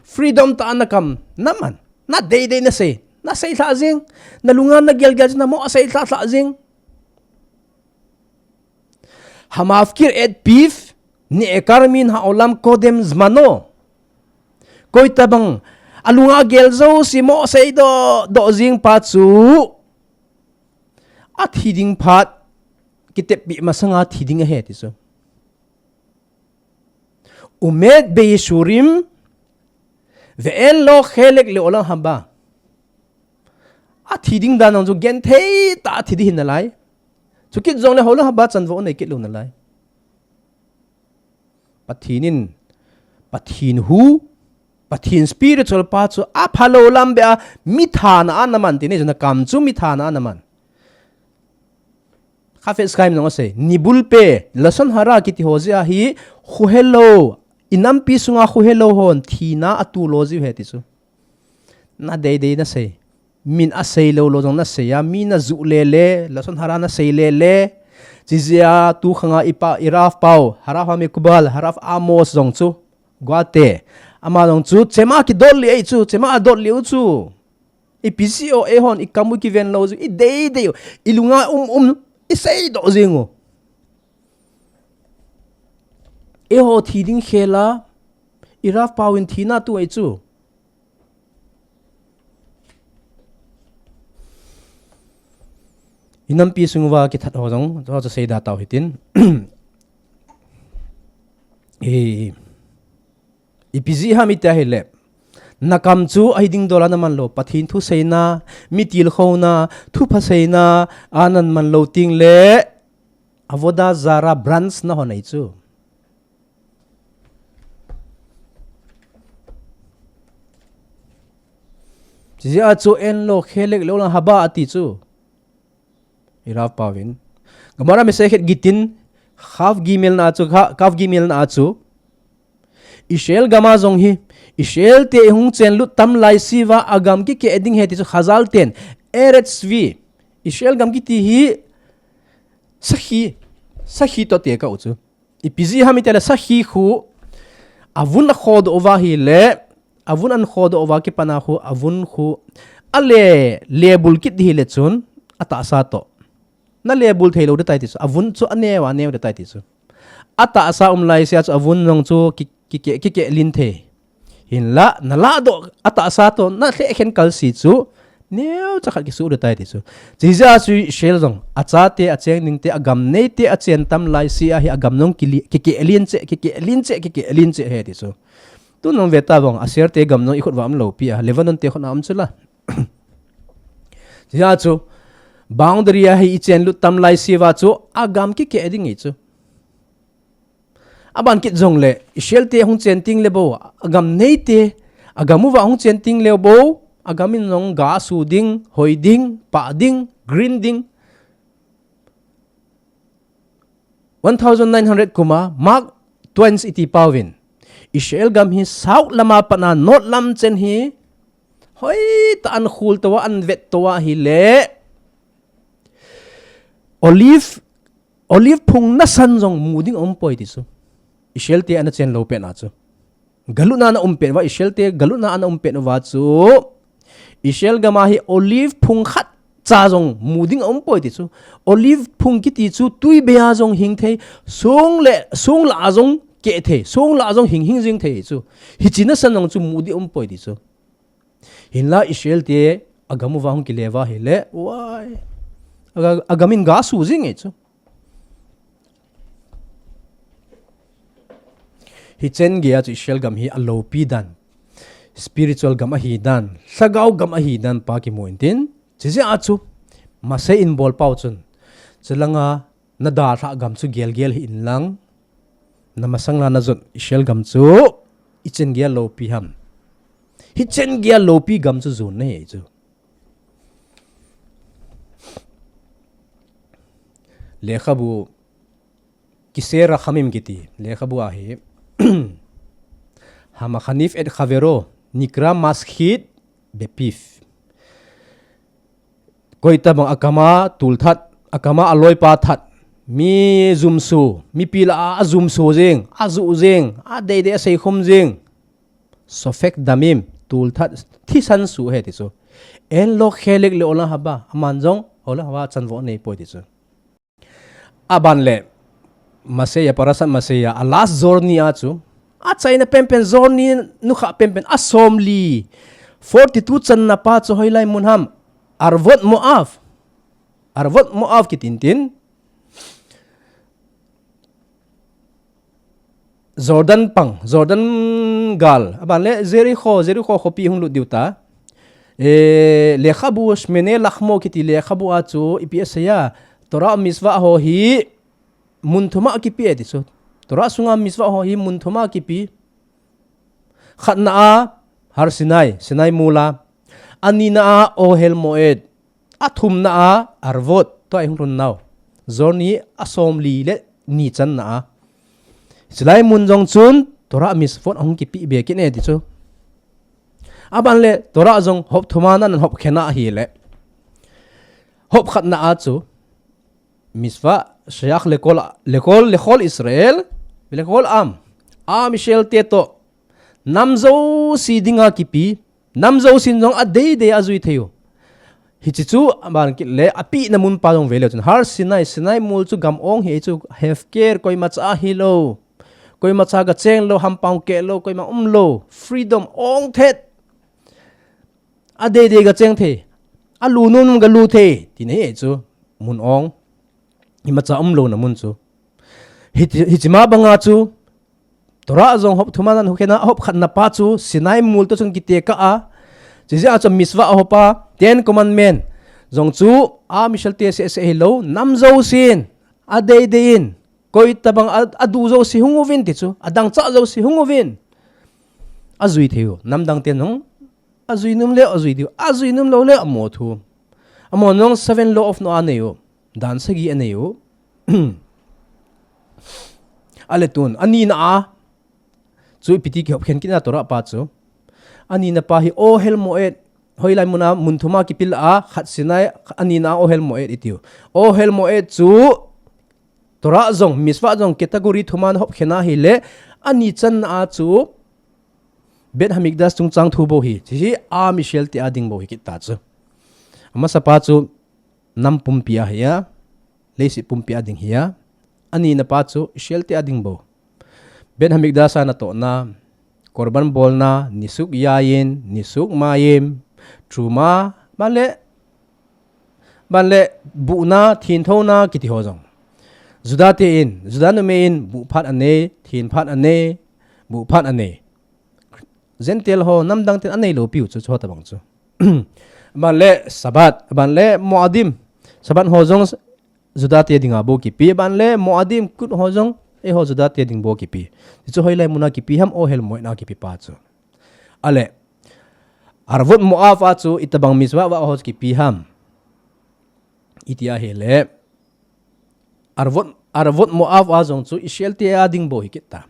Freedom tah a nakam naman. Nadeidei nasei. Nasei lhah jing. Nalunga nagel gel chu namo asei lhah lhah jing. Hamafkir et piv, ne'ekar min ha'olam kodem zmano. Koi tabang, alunga gel jouse mo asei doh, doh jing pa chu. Athi ding phat, kiteppi masanga thi ding ahi ti chu. Umed beyeshurim, ve'en lo chelek le'olam haba. Athi ding dan jong chu genthei tah a thi ding ahi nalai. Chukit jongle ho'olam haba chanvo nei kit lou nalai. Pathen in, Pathen hu, Pathen spiritual pa chu aphalou lam beh a mi thana a naman ti nei chu nakam chu mi thana a naman. Chafetz Chaim in jong asei. Nibul pe, lashon hara kiti ho jeh a hi, khuhelou, inampi sunga khuhelou hon, thina atoh lou jiu ahi ti chu. Nadeidei nasei. Min asei lou lou jong nasei a, mi najuh lele, lashon hara nasei lele. Chijeh a tu khanga ipa, i Rav pau, Harav Hamikubal, Harav Amos jong chu. Guate. Ama jong chu, chema kidot lih ahi chu, chema adot lih u chu. Ipi jeh a eihon, ikam u kiven lou jiu, ideidei u, ilunga um um, isei doh jing u. Eiho thi ding khela, i Rav pau in thina tu ei chu. I nampi sung uva kithat ho jong, ho chu seida tau hitin. I, ipi jeh ham iti ahile, na kam chu ahi ding dol a na man lou, Pathen thu seina, mi tilkhouna, thupha seina, a na man lou teng le, Avodah Zarah branch na hon ei chu. Chijeh a chu en lo khelek lo lang haba ati chu. I Rav pau in. Gemara Masechet Gittin, Kaf Gimel na chu, Ka-, Kaf Gimel na chu. Israel gam a jong hi, Israel te hung chen lut tam lai siva a gam kikeh ding ahi ti chu Chazal ten, Eretz Shvi. Israel gam kiti hi, sakhi, sakhi to te ka u chu. Ipi jeh ham iti le sakhi khu, avun a khodoh uva ahile, avun an khodoh uva kipan a khu, avun khu, a le, lebul kit ding ahile chun, atahsa toh. Na lebul thei lou ding tai ti chu, avun chu aneo, aneo ding tai ti chu. Atahsa um lai sia chu, avun jong chu ki, kikeh, kikeh lin thei. Hinla, na ladoh atahsa toh, na lheh khen kal si chu, neocha khat kisuh ding tai ti chu. Chijeh a chu Israel jong, achate, acheng ding te, agam nei te, achen tam lai sia hi agam jong kili-, kikeh lin cheh, kikeh lin cheh, kikeh lin cheh ahi ti chu. Tun jong ve ta vang, Asher te gam jong i khut uva um lou pi a, Lebanon te khut na um chu la. Chijeh a chu, boundary a hi i chen lut tam lai siva chu, agam kikeh ding ahi chu. Aban kit jong le, Israel te hung chen teng le bou, agam nei te, agam uva hung chen teng le bou, agam in jong ga su ding, hoi ding, pah ding, green ding. One thousand nine hundred kum a, Mark Twain iti pau in. Israel gam hi south lam a pat a north lam chen hi, hoi ta an khul to a, an vet to a ahile. Olive Olive phung nasan jong mu ding aum poi ti chu. Israel te ana chen lou pet na chu. Galut na ana um pet uva, Israel te galut na ana um pet uva chu. Israel gam a hi olive phung khat cha jong mu ding aum poi ti chu. Olive phung kiti chu tui bei a jong hing thei, song le, song lah a jong keh thei, song lah a jong hing hing jing thei chu. Hichi nasan jong chu mu ding aum poi ti chu. Hinla Israel te agam uva hung kile uva ahile, uai. Aga, agam in ga su jing e chu. Hichen gei a chu Israel gam hi aloupi dan. Spiritual gam ahi dan. Lhagao gam ahi dan pa kimu intin. Chijeh a chu. Masei in bol pau chun. Chulanga na dalhah gam chu gelgel hih in lang, na masang la na jot Israel gam chu, hichen gei a loupi ham. Hichen gei a loupi gam chu jon na hi chu. Lekhabu, Keser Rachamim kiti, lekhabu a hi, Hamachanif et Chavero, Nikra Maschit Bepiv. Koi tabang akam a tul that, akam a aloipa that, mi jumso, mipi lah a ajumso jing, ajuh jing, adeidei aseikhum jing. Sofek Damim, tul that, thisan su ahi ti chu. En lo khelek le olam haba, aman jong, olam haba chanvo nei poi ti chu. Aban le, Masei a, Parashat Masei a, a last journey a chu. Achaina penpen journey, nukha penpen, asomli. Forty-two channa pa chu hoilai mun ham. Arvot Moav. Arvot Moav kitin tin. Jordan pang, Jordan gal. Aban le Jericho, Jericho khopi hung lut diu ta. E, lekhabu Shmoneh Lachmo kiti lekhabu a chu ipi asei a. Torah mitzvah ho hi mun thum a kipe ti chu. Torah sunga mitzvah ho hi mun thum a kipe. Khatna a Har Sinai, Sinai mol a. Anina a Ohel Moed. Athumna a Arvot, tua i hung lhun nau. Journey asomli le ni channa a. Chulai mun jong chun, Torah mitzvot ahung kipe be kit e ti chu. Aban le, Torah jong hop thum a nan hop khen a ahile. Hop khatna a chu. Mitzvah, shayach lekol, lekol, lekol Israel, lekol am. Am Israel te toh. Nam jouse dinga kipe. Nam jousen jong adeidei a ajui thei u. Hiche chu aban kit le apehna mun pa jong ve leu chun Har Sinai, Sinai mol chu gam ong hi chu hefker koima cha hilou. Koima cha ga cheng lou, hampau keh lou, koima um lou. Freedom ong thet. A deidei ga cheng thei. A lu nunung ga lu thei. Ti nei chu. Mun ong. Ima cha um louna mun chu. Hichi, hichi ma banga chu. Torah jong hop thuma nan hukena, hop khatna pa chu. Sinai mol to chun kitekah a. Chijeh a chu mitzvah a hopa. Ten Commandment. Jong chu. A Israel te seh seh hilou. Nam jousen. A deidei in. Koi tabang a, a du jouse hung uvin ti chu. A dangchah jouse hung uvin. A jui thei u. Namdang ten jong. A jui nom leh, a jui diu. A jui nom lou leh, a mo thu. Amaho jong seven law of Noah nei u. Dan sagi a nei u. A le tun. A nina a. Chu ipi ti kihop khen kit na Torah pa chu. A nina pa hi Ohel Moed. Hoilai muna mun thuma kipil a. Khat Sinai a nina Ohel Moed i tiu. Ohel Moed chu Torah jong, mitzvah jong category thuma na hop khen a hile, a ni channa a chu, Beit Hamikdash chungchang thu bou hi, hiche hi a Israel te a ding bou hi kit ta chu. Amasa pa chu, nam pumpi a hi a, leiset pumpi a ding hi a, a nina pa chu, Israel te a ding bou. Beit Hamikdash a natohna, Korban bolna, nisuk yayin, nisuk mayim, truma, male, Ban le buhna, thinthouna, kiti ho jong. Juda te in, Juda numei in, buh phat anei, thin phat anei, buh phat anei. Gentile ho, namdang ten anei lou piu chu, chu ho tabang chu. Ban le Sabbath, ban le Moadim. Sabbath ho jong Juda te dinga bou kipe, ban le Moadim kut ho jong, eiho Juda te ding bou kipe. Chu hoilai muna kipe ham, Ohel Moed na kipe pa chu. Ale, Arvot Moav a chu itabang mitzvah vah ho chu kipe ham. Iti a hile. Arvot, Arvot Moav a jong chu Israel te a ding bou hi kit ta.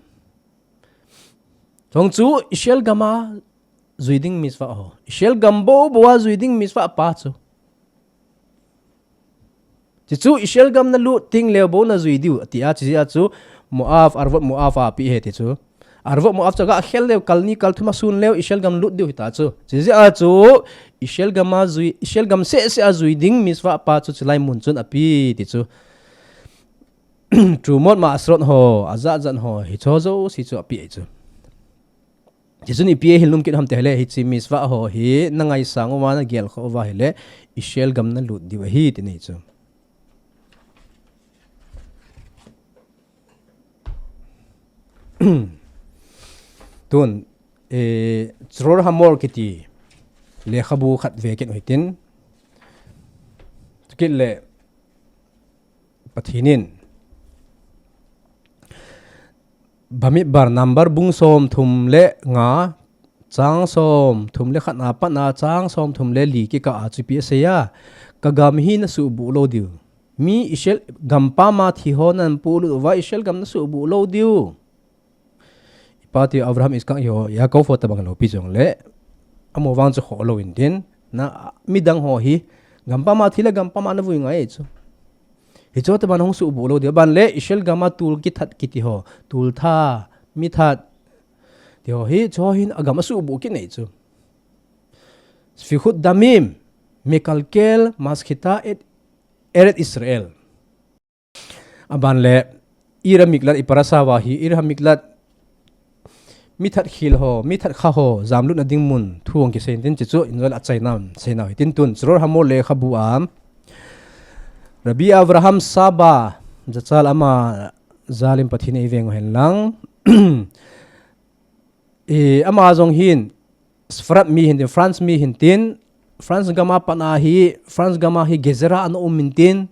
Jong chu Israel gam a jui ding mitzvah ho. Israel gam bou bou a jui ding mitzvah pa chu. Chuchu Israel gam na lut teng leh bou na jui diu, ati a, chijeh a chu Moav, Arvot Moav a pi ahi ti chu. Arvot Moav chu ga khel leh kal ni kal thum a sun leh Israel gam lut diu hita chu. Chijeh a chu Israel gam a jui, Israel gam seh seh a jui ding mitzvah pa chu chulai mun chun api ti chu. Trumot Ma'aserot ho, ajat jat ho, hicho jouse chu api ahi chu. Hichun ipi ahil nom kit ham ti ahile, hiche mitzvah ho hi, na ngaisang uva, na gelkhoh uva ahile, Israel gam na lut diu ahi, ti nei chu. Tun, eh, Tzror Hamor kiti, lekhabu khat ve kit u hitin. Chukit le, Pathen in, Bamidbar number bung som thum le nga, chang som thum le khat na pat na, chang som thum le li kikah a chu ipi asei a, ka gam hi na suhbuh lou diu. Mi Israel gam pam a thi ho nan pulut uva Israel gam na suhbuh lou diu. Ipa ti Abraham, Isaac, Yaakov ho tabang loupi jongle, amaho vang chu khoh lou intin, na midang ho hi, gam pam a thi le gam pam a na vui ngai chu. Hicho tabang hung suhbuh lou diu, ban le Israel gam a tul kithat kiti ho, tul that, mi that, ti ho hi, chu ho hin agam asuhbuh kit nei chu. Sfichut damim, mekalkel, maschita et Eretz Israel. Aban le, Ir Hamiklat, i parasha uva hi, Ir Hamiklat, mi that khel ho, mi that kha ho, jamlut na ding mun, thu hung kisei intin, chuchu, in jol a chaina, seina hitin tun, Tzror Hamor lekhabu a, Rabbi Avraham Saba, jachal ama, jal in Pathen in eiveng uhen lang, E, ama jong hin, Sfarad mi hintin, France mi hintin, France gam a pat na hi, France gam a hi Gezerah ana um intin,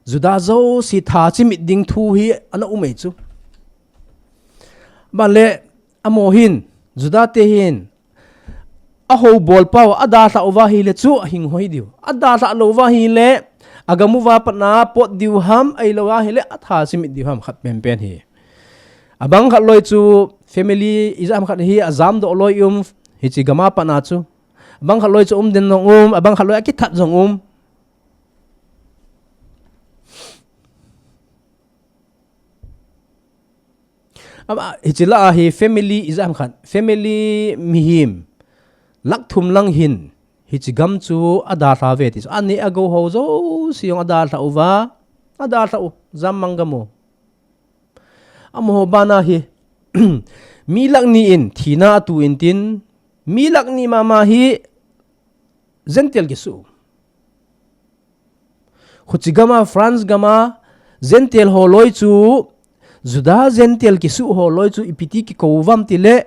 Juda jouse tha chimit ding thu hi ana um ei chu. Ban le, amaho hin, Juda te hin, ahou bol pau, adalhah uva ahile chu, ahing hoi diu. Adalhah lou uva ahile, agam uva pat na pot diu ham, ahilou ahile, atha chimit diu ham, khat penpen hi. Abang khat loi chu family ijat ham khat hi ajamdoh loi um, hiche gam a pat na chu. Abang khat loi chu um den jong um, abang khat loi akithat jong um. Ama, hiche lah a hi family ijat ham khat, family mihem, lakh thum lang hin, hiche gam chu adalha uve ti chu. Aneh agou ho jouse jong adalha uva, adalha u, jammang gam u. Amaho bana hi, Mi lakh ni in thina atu intin, mi lakh ni mama hi Gentile kisu. Khuchi gama, France gama, Gentile holoi chu, Juda Gentile kisu holoi chu, ipi ti kikou vam tile,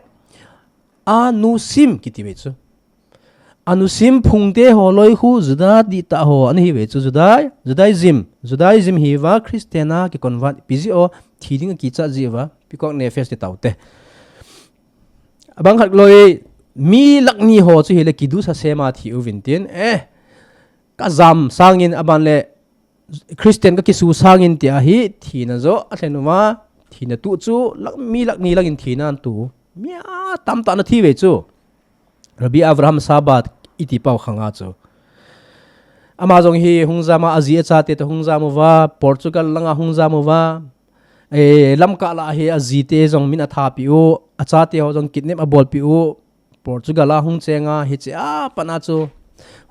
Anusim kiti ve chu. Anusim phungte holoi khu Juda dihtah ho ana hi ve chu. Juda, Judaism, Judaism hi va Christian a kiconvert pi ji o, thi ding a kicha ji va, Pequot Nephesh ti taute. Abang khat loi, mi lakh ni ho chu hile kidus a sema thi uvin tin, eh, ka jam sangin aban le Christian ka kisu sangin tia hi thina jo a thlen uva, thina tu chu lakh, mi lakh ni langin thina an tu. Mi a tamtah na thi ve chu. Rabbi Avraham Sabbah iti pau khanga chu. Ama jong hi hung jama aji achate to hung jam uva, Portugal langa hung jam uva. Eh, Lamka lah hi ajite jong min atha pi u, achate ho jong kidnap abol pi u. Portugal a hung chenga, hiche a pana chu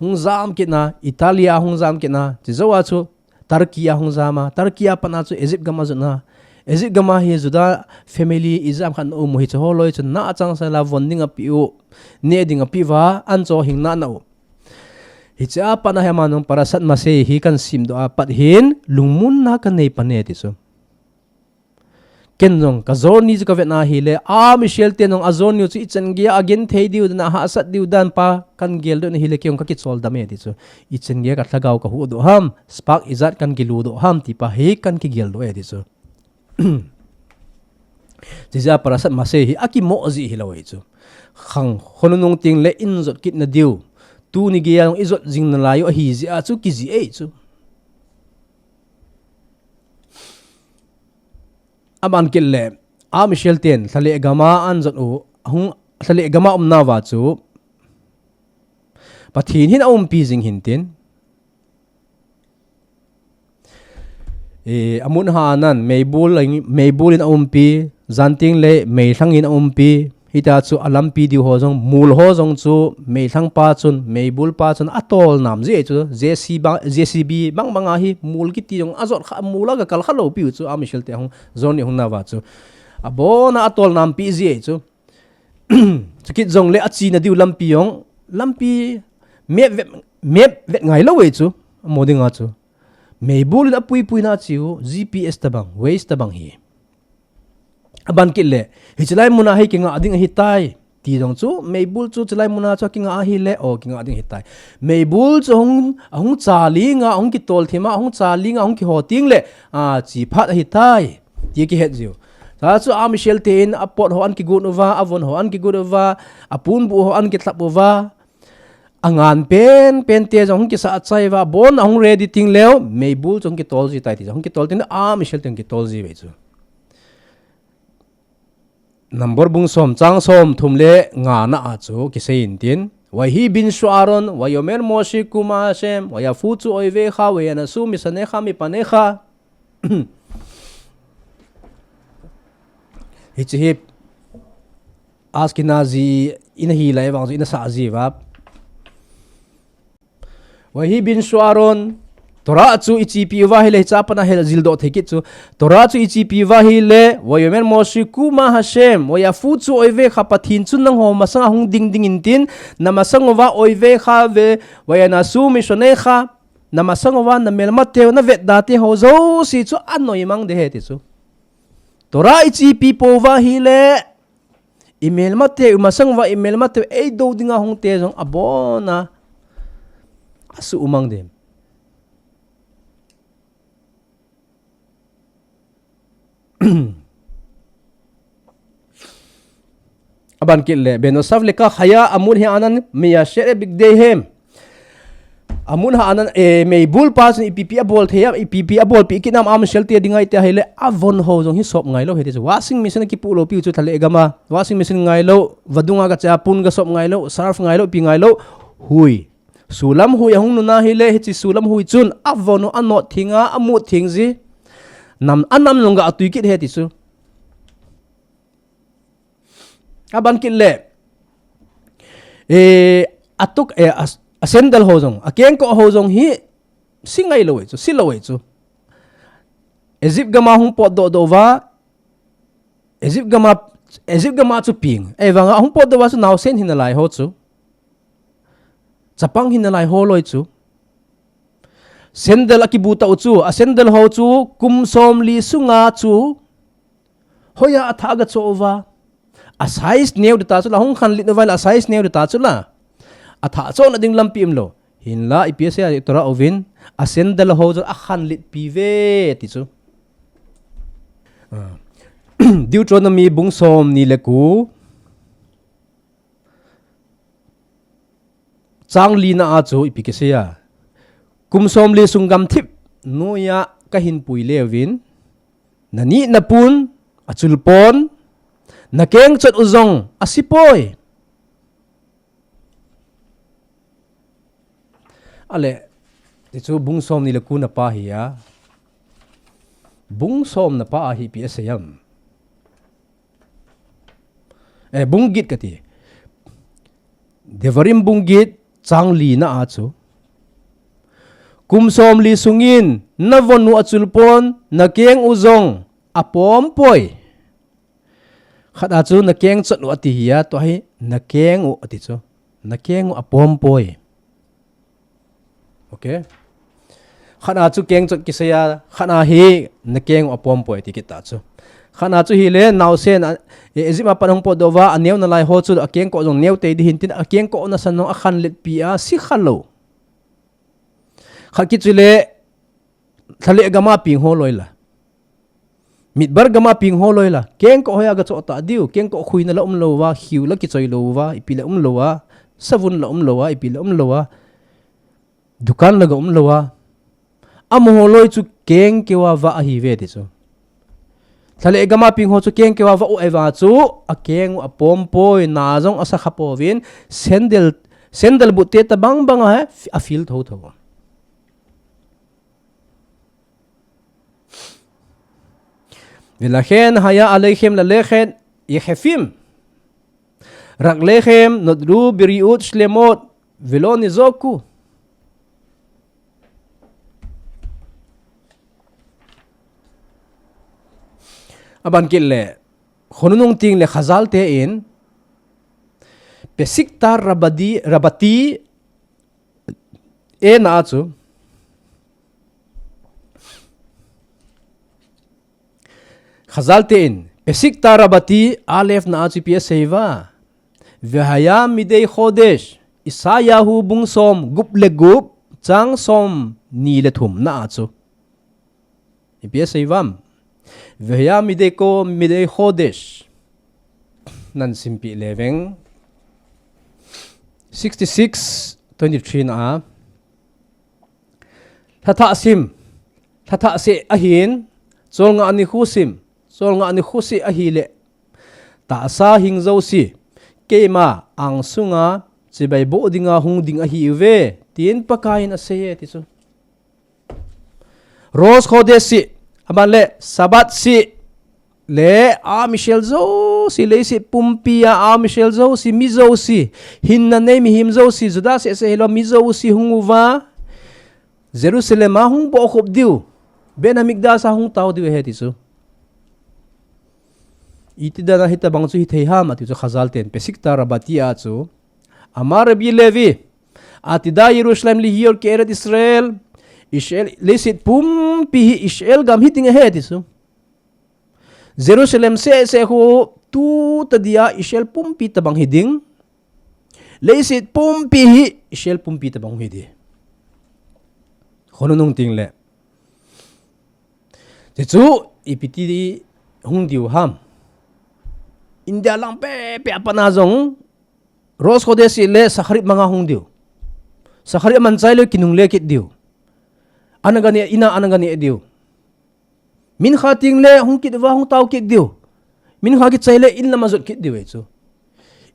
hung jam kitna, Italy a hung jam kitna, chi jo a chu Turkey a hung jama, Turkey a pana chu Egypt gama juna, Egypt gama hi Juda family ijam khat na um u hiche holoi chu na achang sa la von ding api u, ne ding api uva, an cho hing na na u. Hiche a pana hi ama nung Parashat Masei hi kan sim do a pat hin, lungmon na kan nei pa ne ti chu. Ken jong, ka journey chu ka vet na hile, a Michelle te jong a journey chu ichan gei a gen thei diu dan, a hahsat diu dan pa, kan gel doh na hile, kei jong ka kichol dam e ti chu. Ichan gei a ka lhagao ka hu doh ham, spark ijat kan kilu doh ham, ti pa hi kan kigel doh e ti chu. Chija Parashat Masei hi, a kimo ji hi lo e chu. Khang, khonung ting le in jot kit na diu. Tuni gei a jong i jot jing na lai u ahi ji a chu, ki ji e chu. Aban kit le, a Michelle ten, lhale gama an jot u, hung, lhale gama um na va chu, Pathen hin a umpi jing hin tin. E, amun ha nan, meibul, meibul in a umpi, janting le, meilhang in a umpi, Hita chu a lampi diu ho jong, mol ho jong chu, meilhang pa chun, meibul pa chun, a tol nam ji e chu, J C B, J C B bang bang a hi, mol kiti jong, a jot kha, mol a ka kal kha lo piu chu, a Michelle te hung, journey hung na va chu. A bon a a tol nam pi ji e chu. Chukit jong le a chi na diu lampi jong, lampi map vet, map vet ngai lo e chu, a mo ding a chu. Meibul in a pui pui na chiu, G P S ta bang, Waze ta bang hi. Aban kit le, hiche lai mun a hi kinga ding ahi tai. Ti jong chu, meibul chu hiche lai mun a chu kinga ahi le, o kinga ding ahi tai. Meibul chu hung, hung cha ling a, hung kitol thim a, hung cha ling a, hung kiho ting le, a chi phat ahi tai. Ti kihet jiu. Ta chu a Michelle te in a pot ho an kigun uva, a von ho an kigun uva, a pun bu ho an kithlap uva. A ngan pen, pen te jong hung kisa a chai va, bon a hung ready ting leu, meibul chu hung kitol ji tai ti jong hung kitol tin a Michelle te hung kitol ji ve chu. Number bung som, chang som thum le nga na a chu kisei in tin. Vahi bin shu Aaron, vayomer Moshe kuma Hashem, vayafu chu oive kha, vayanasu misanecha mipanecha. Hiche hi Ashkenazi in ahi lai vang chu in a sa ji va. Vahi bin shu Aaron, Torah chu i chipi uva hi le, hicha pana hel jil doh thei kit chu. Torah chu i chipi uva hi le, vayomer Moshe kuma Hashem, vayafu chu oive kha Pathen chun nangho masang a hung ding ding in tin, na masang uva oive kha ve, vayanasu misanecha, na masang uva na melma teu na vet da te ho jouse chu a noi mang de he ti chu. Torah i chipi po uva hi le, i melma teu, i masang uva i melma teu, ei do ding a hung te jong a bon a, a su umang dem. Aban kit le, benosav lekach haya amud he'anan meyasher et bigdeihem. Amud he'anan, eh, meibul pa chun ipi pi a bol thei a, ipi pi a bolpi kit nam a Michelle te ding a iti a hi le, a von ho jong hi sop ngai lo he ti chu. Washing machine a kipu lo piu chu thale gam a. Washing machine ngai lo, vadung a ka cha pun ka sop ngai lo, surf ngai lo, pi ngai lo, hui. Sulam hui a hung nuna hi le, hiche sulam hui chun, a von u a not thing a, a mut thing ji. Nam, a nam jong ga a tui kit he ti chu. Aban kit le, eh, a tuk, eh, a, a sandal ho jong, a kengkoh ho jong hi, si ngai lo e chu, si lo e chu. Egypt gam a hung pot doh doh uva, Egypt gam a Egypt gam a chu peng. Ahivanga hung potdoh uva chu naosen hinalai ho chu, chapang hinalai ho loi chu, sandal akibu tau chu, a sandal ho chu kum somli sunga chu hoiya athah agachoh uva. A size neo ding ta chu la, hung khanlet uva la, a size neo ding ta chu la, athah chohna ding lampi umlou. Hinla ipi asei a, Torah uvin, a sandal ho chu akhanlet piuve ti chu. Deuteronomy bung somni le ko, chang lina a chu ipi kisei a, kum somli sung gamthip noiya kahin pui leuvin, nanit napun achulpon, nakeng chot u jong asipoi. Ale, ti chu bung somni le ko na pa hi a, bung somna pa a hi ipi asei am? Eh, bung get kati. Devarim bung get chang lina a chu, kum somli sungin navon u achulpon, nakeng u jong apompoi. Khat a chu nakeng chot u ati hi a, tua hi nakeng u ati chu, nakeng u apompoi. Okay. Khat a chu keng chot kisei a, khat a hi nakeng u apompoi ti kit ta chu. Khat a chu hile naosen a, e, Egypt a pat hung potdoh uva, aneo nalai ho chu akeng koh jong neo tei ding hintin, akeng koh nasan jong akhanlet pi a, si khalou. Khat kit chule, lha le gam a peng ho loi la, midbar gam a peng ho loi la, keng koh hoiya gachoh ta diu, keng koh khuina la umlou uva, khiu la kichoi lou uva, ipi la umlou a, savun la umlou a, ipi la umlou a, dukan la ga umlou a, amaho loi chu keng keu a vah ahiuve ti chu. Lha le gam a peng ho chu keng keu a vah u ahiuva chu, akeng u apompoi, na jong asa khapouvin, sandal, sandal but te tabang bang a hi afil thotho. ולכן היה עליכם ללכת יחפים, רגליכם נטרו בריאות שלמות ולא ניזוקו. Aban kit le, khonunung ting le Khazal te in, Pesikta Rabadi, Rabati, e na a chu, Khazal te in, Pesikta Rabati, alef na a chu ipi asei uva. Vehaya midei khodesh, Isayahu bung som gup le gup, chang somni le thum na a chu. Ipi asei uvam. Vehaya midei ko midei khodesh. Nan simpi leveng. Sixty-six twenty-three na a. Lhathah sim. Lhathah seh ahin. Cholngah nikho sim. Cholngah nikho seh ahile, tahsa hing jouse, keima angsunga chibai boh dinga hung ding ahiuve, tin Pakai in asei e ti chu. Rosh Khodesh seh, aban le Sabbath seh, le a Israel jouse, leiset pumpi a a Israel jouse, mi jouse, hinna nei mihem jouse, Juda seh seh hilou mi jouse hung uva, Jerusalem a hung bohkhup diu, Beit Hamikdash a hung tao diu ahi ti chu. Iti dan a hitabang chu hithei ham ati chu Khazal ten, Pesikta Rabati a chu. Amar Rabbi Levi, Atida Yerushalayim lihiyot ke'eret Israel, Israel, leiset pumpi hi Israel gam hiding ahi ti chu. Jerusalem seh seh khu tu tadia Israel pumpi tabang hiding. Leiset pumpi hi Israel pumpi tabang hiding. Khonunung ting le. Ti chu ipi ti hung diu ham. India lang pepe a pat na jong Rosh Khodesh le Shacharit manga hung diu. Shacharit aman chai le kinungle kit diu. Ana gane, ina ana gane diu. Mincha ting le hung kit uva hung tao kit diu. Mincha kichai le in lam ajot kit diu e chu.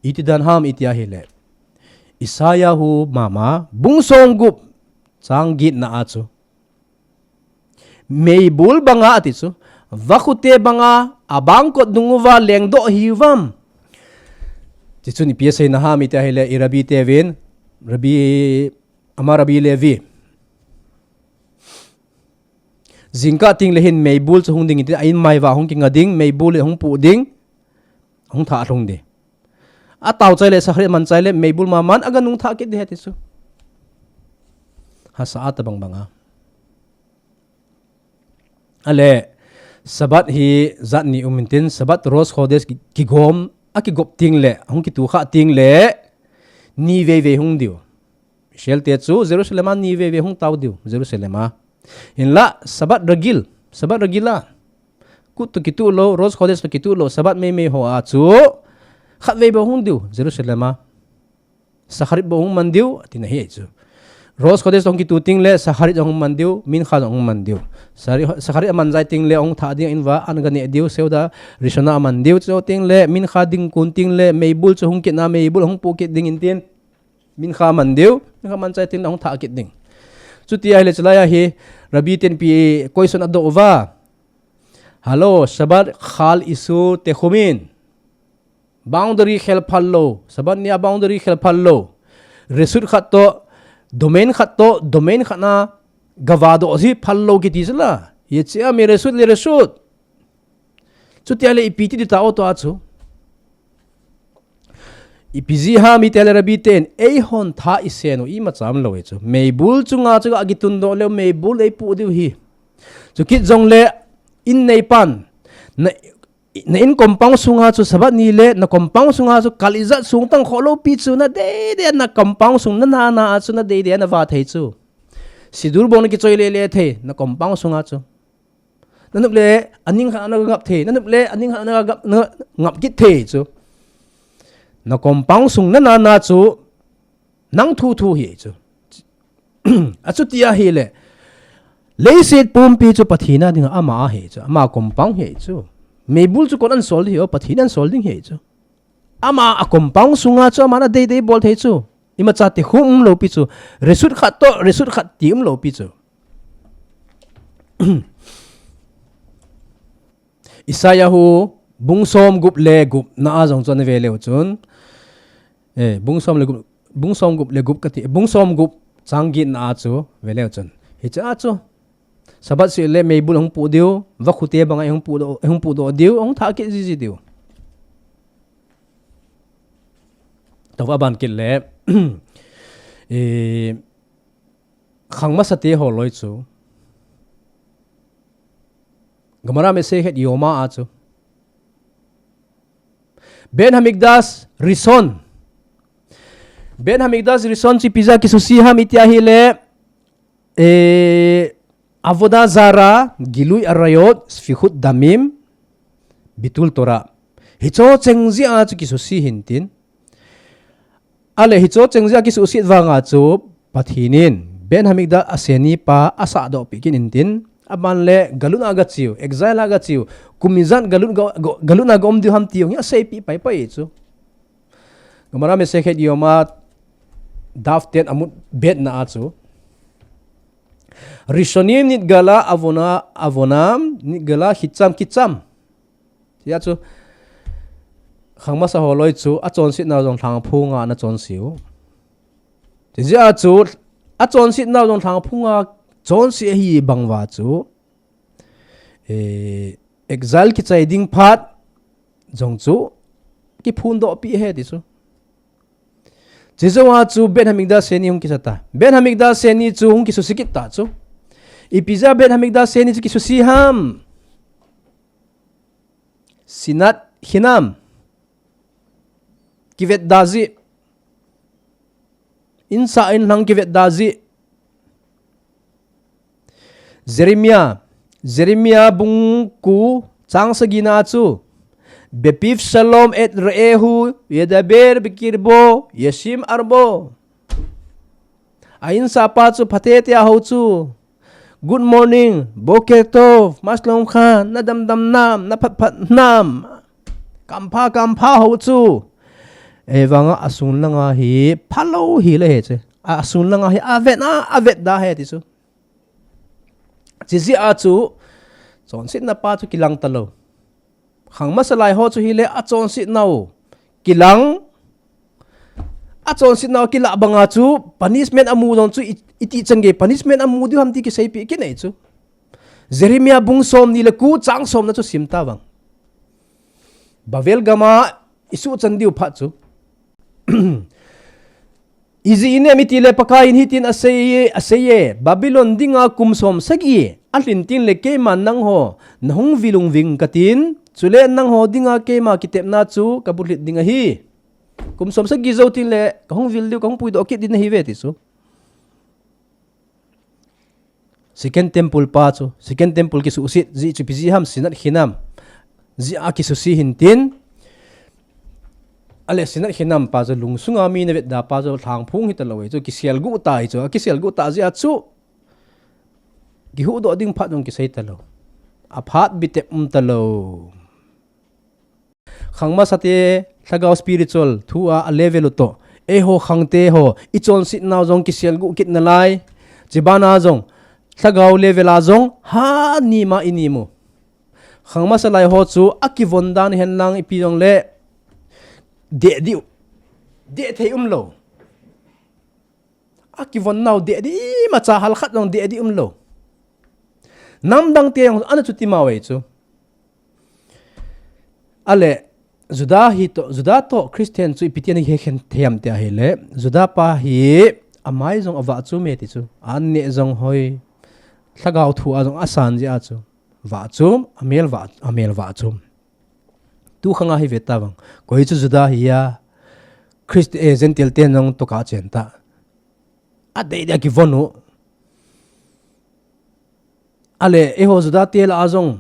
Iti dan ham iti ahile, Isaiah hu mama bung som gup chang get na a chu. Meibul banga ati chu. Vakhute banga abangkot dung uva lengdoh hiuvam. Ti chun ipi asei na ham iti ahile, i Rabbi te vin, Rabbi, Amar Rabbi Levi. Jingkah ting le hin meibul chu hung ding, iti a in mai uva hung kinga ding, meibul le hung pu ding. hung thah lhung ding. Atao chai le, Shacharit aman chai le, meibul maman aga nung thah kit ding ahi ti chu. Hasa a tabang banga. Ale, Sabbath hi jat ni um intin, Sabbath Rosh Chodesh ki-, kigom, akigop teng le, hung kitu kha teng le, ni veivei hung diu. Israel te chu Jerusalem a ni veivei hung tao diu, Jerusalem a. Hinla, Sabbath Ragil, Sabbath Ragil a. Kut toh kitu lou, Rosh Chodesh toh kitu lou, Sabbath meimei ho a chu, khatvei bou hung diu, Jerusalem a. Shacharit bou hung man diu, ati na ahi chu. Rosh Chodesh hung kitu teng le, Shacharit hung man diu, Mincha hung man diu. Shachari-, Shacharit aman chai teng le, hung thah ding in va, an ga ne diu, Seuda Rishona aman diu, chu teng le, Mincha ding kon teng le, meibul chu hung kit na, meibul hung pu kit ding intin. Mincha man diu, Mincha man chai teng le, hung thah kit ding. Chuti ahile chulai a hi, Rabbi ten ipi question adoh uva. Hello, Shabbat khal issue te khumin. Boundary khel phal lou, Sabbath ni a boundary khel phal lou. Reshut khat toh, domain khat toh, domain khat na gava doh ji phal lou kiti chu la. Hiche a mi reshut le reshut. Chuti ahile ipi ti ding ta o tua chu. Ipi jeh ham itile Rabbi ten, eihon thah isen u imacha um lou e chu. Meibul chunga chu ga kitun doh leu, meibul eipu diu ahi. Chukit jongle, in neipan, na Na in compound sunga chu Sabbath ni le, na compound sunga chu kal ijat sung tang kho lou pi chu na deidei a na compound sung na na na a chu na deidei a na va thei chu. Siddur bong na kichoi le le thei, na compound sunga chu. Na nop le, aning khat na ngap thei, na nop le, aning khat na ngap, na ngap kit thei chu. Na compound sung na na na chu, Nang thu thu ahi chu. Achuti ahile. Leiset pumpi chu Pathen a dinga ama ahi chu. Ama compound ahi chu. Meibul chu koin ahin sol ding ahi, Pathen in ahin sol ding ahi chu. Ama a compound sunga chu ama na deidei bol thei chu. Imacha ti khum um lou pi chu. Reshut khat toh, reshut khat ti um lou pi chu. Isaiah hu bung som gup le gup na a jong chu ana ve leu chun. Eh, bung som le gup, bung som gup le gup kati, bung som gup chang get na a chu ve leu chun. Hiche a chu. Sabbath seh le meibul hung pu diu, vakhu te banga hung pu doh, hung pu doh diu, hung thah kit jiji diu. Tua ban kit le, eh, Khang masa te holoi chu. Gemara Masechet Yoma a chu. Beit Hamikdash Rishon. Beit Hamikdash Rishon chu ipi jeh a kisusi ham iti ahile, eh, Avodah Zarah, Gilui Arayot, Sfichut Damim, Bitul Torah. Hicho cheng jeh a chu kisusi ahin tin. Ahile hicho cheng jeh a kisuhset vanga chu Pathen in Beit Hamikdash Asheni pa asah doh peh kit in tin, aban le galut a gache u, exile a gache u, kum ijat galut ga, ga, galut a ga um diu ham ti jong hi aseipeh pai pai chu. Gemara Masechet Yoma daf ten amud bet na a chu. Rishonim nitgala avona, avonam nitgala khicham khicham. Tia chu, khang masa holoi chu, achonset nau jong lhangphu nga ana chonse u. Tia chu, achonset nau jong lhangphu nga chonse ahi bang uva chu, eh, exile kichai ding phat jong chu, kiphun doh peh ahi ti chu. Chujou a chu Beit Hamikdash Sheni hung kisa ta. Beit Hamikdash Sheni chu hung kisusi kit ta chu. Ipi jeh a Beit Hamikdash Sheni chu kisusi ham. Sinat hinam. Kivet da jeh. Insah inlhang kivet da jeh. Jeremiah, Jeremiah bung ko chang sagi na chu. Bepiv shalom et re'ehu yedaber bekirbo yeshim arbo. A insah pa chu phatechan ahou chu. Good morning, boker tov, ma shlomcha, na damdam nam, na phatphat nam. Kampha, kampha hou chu. Ahivanga asun langa hi, phalou hile hiche. Asun langa hi, avet a, avet da ahi ti chu. Chujeh a chu, chonsetna pa chu kilang talou. Khang masa lai ho chu hile achonsetnau kilang. Achonsetnau kilah banga chu punishment amu jong chu i, iti chan gei punishment amu diu ham ti kiseipeh kit nei chu. Jeremiah bung somni le ko chang somna chu sim ta vang. Bavel gam a Isuhchan diu phat chu. Ijeh inem itile Pakaiyin hitin asei, aseiye, Babylon dinga kum som sagi alhin tengle keiman nangho nahung vil uving katin, chule nangho dinga keima kitepna chu kabulhit ding ahi. Kum som sagi jou tengle kahung vil diu, kahung puidoh kit ding nahiuve ti chu. Second temple pa chu, second temple kisuhset jeh chu ipi jeh ham, sinat khinam jeh a kisuse hintin. Ale sinat khinam pa chu lungsunga mi navetda pa chu lhangphong hitalou ahi chu, kiselguh ta ahi chu, akiselguh ta jeh a chu kihuhdoh ding phat jong kisei talou. Aphat bitep um talou. Khangmasate lhagao spiritual thua alevel u toh, eiho khangte ho ichonsetnau jong kiselguh kit nalai. Chubana jong lhagao level a jong hanima inimu. Khangmasa lai ho chu akivon dan henlang ipi jongle deh diu, deh thei umlou. Akivonnau deh dih, imacha halkhat jong deh dih umlou. Namdangte jong ana chuti mau ahi chu. Ale Juda hitoh, Juda toh Christian chu ipi tin ana kikhen thei ham ti ahile, Juda pa hi amai jong avahchom e ti chu. An neh jong hoi, lhagao thua jong asan jeh a chu vahchom, amel vah, amel vahchom. Tu khanga hi ve tavang, koi chu Juda hi a, Christ, eh, Gentile ten jong tohkah chen ta. Adei dei a kivon u. Ale eiho Juda te lah a jong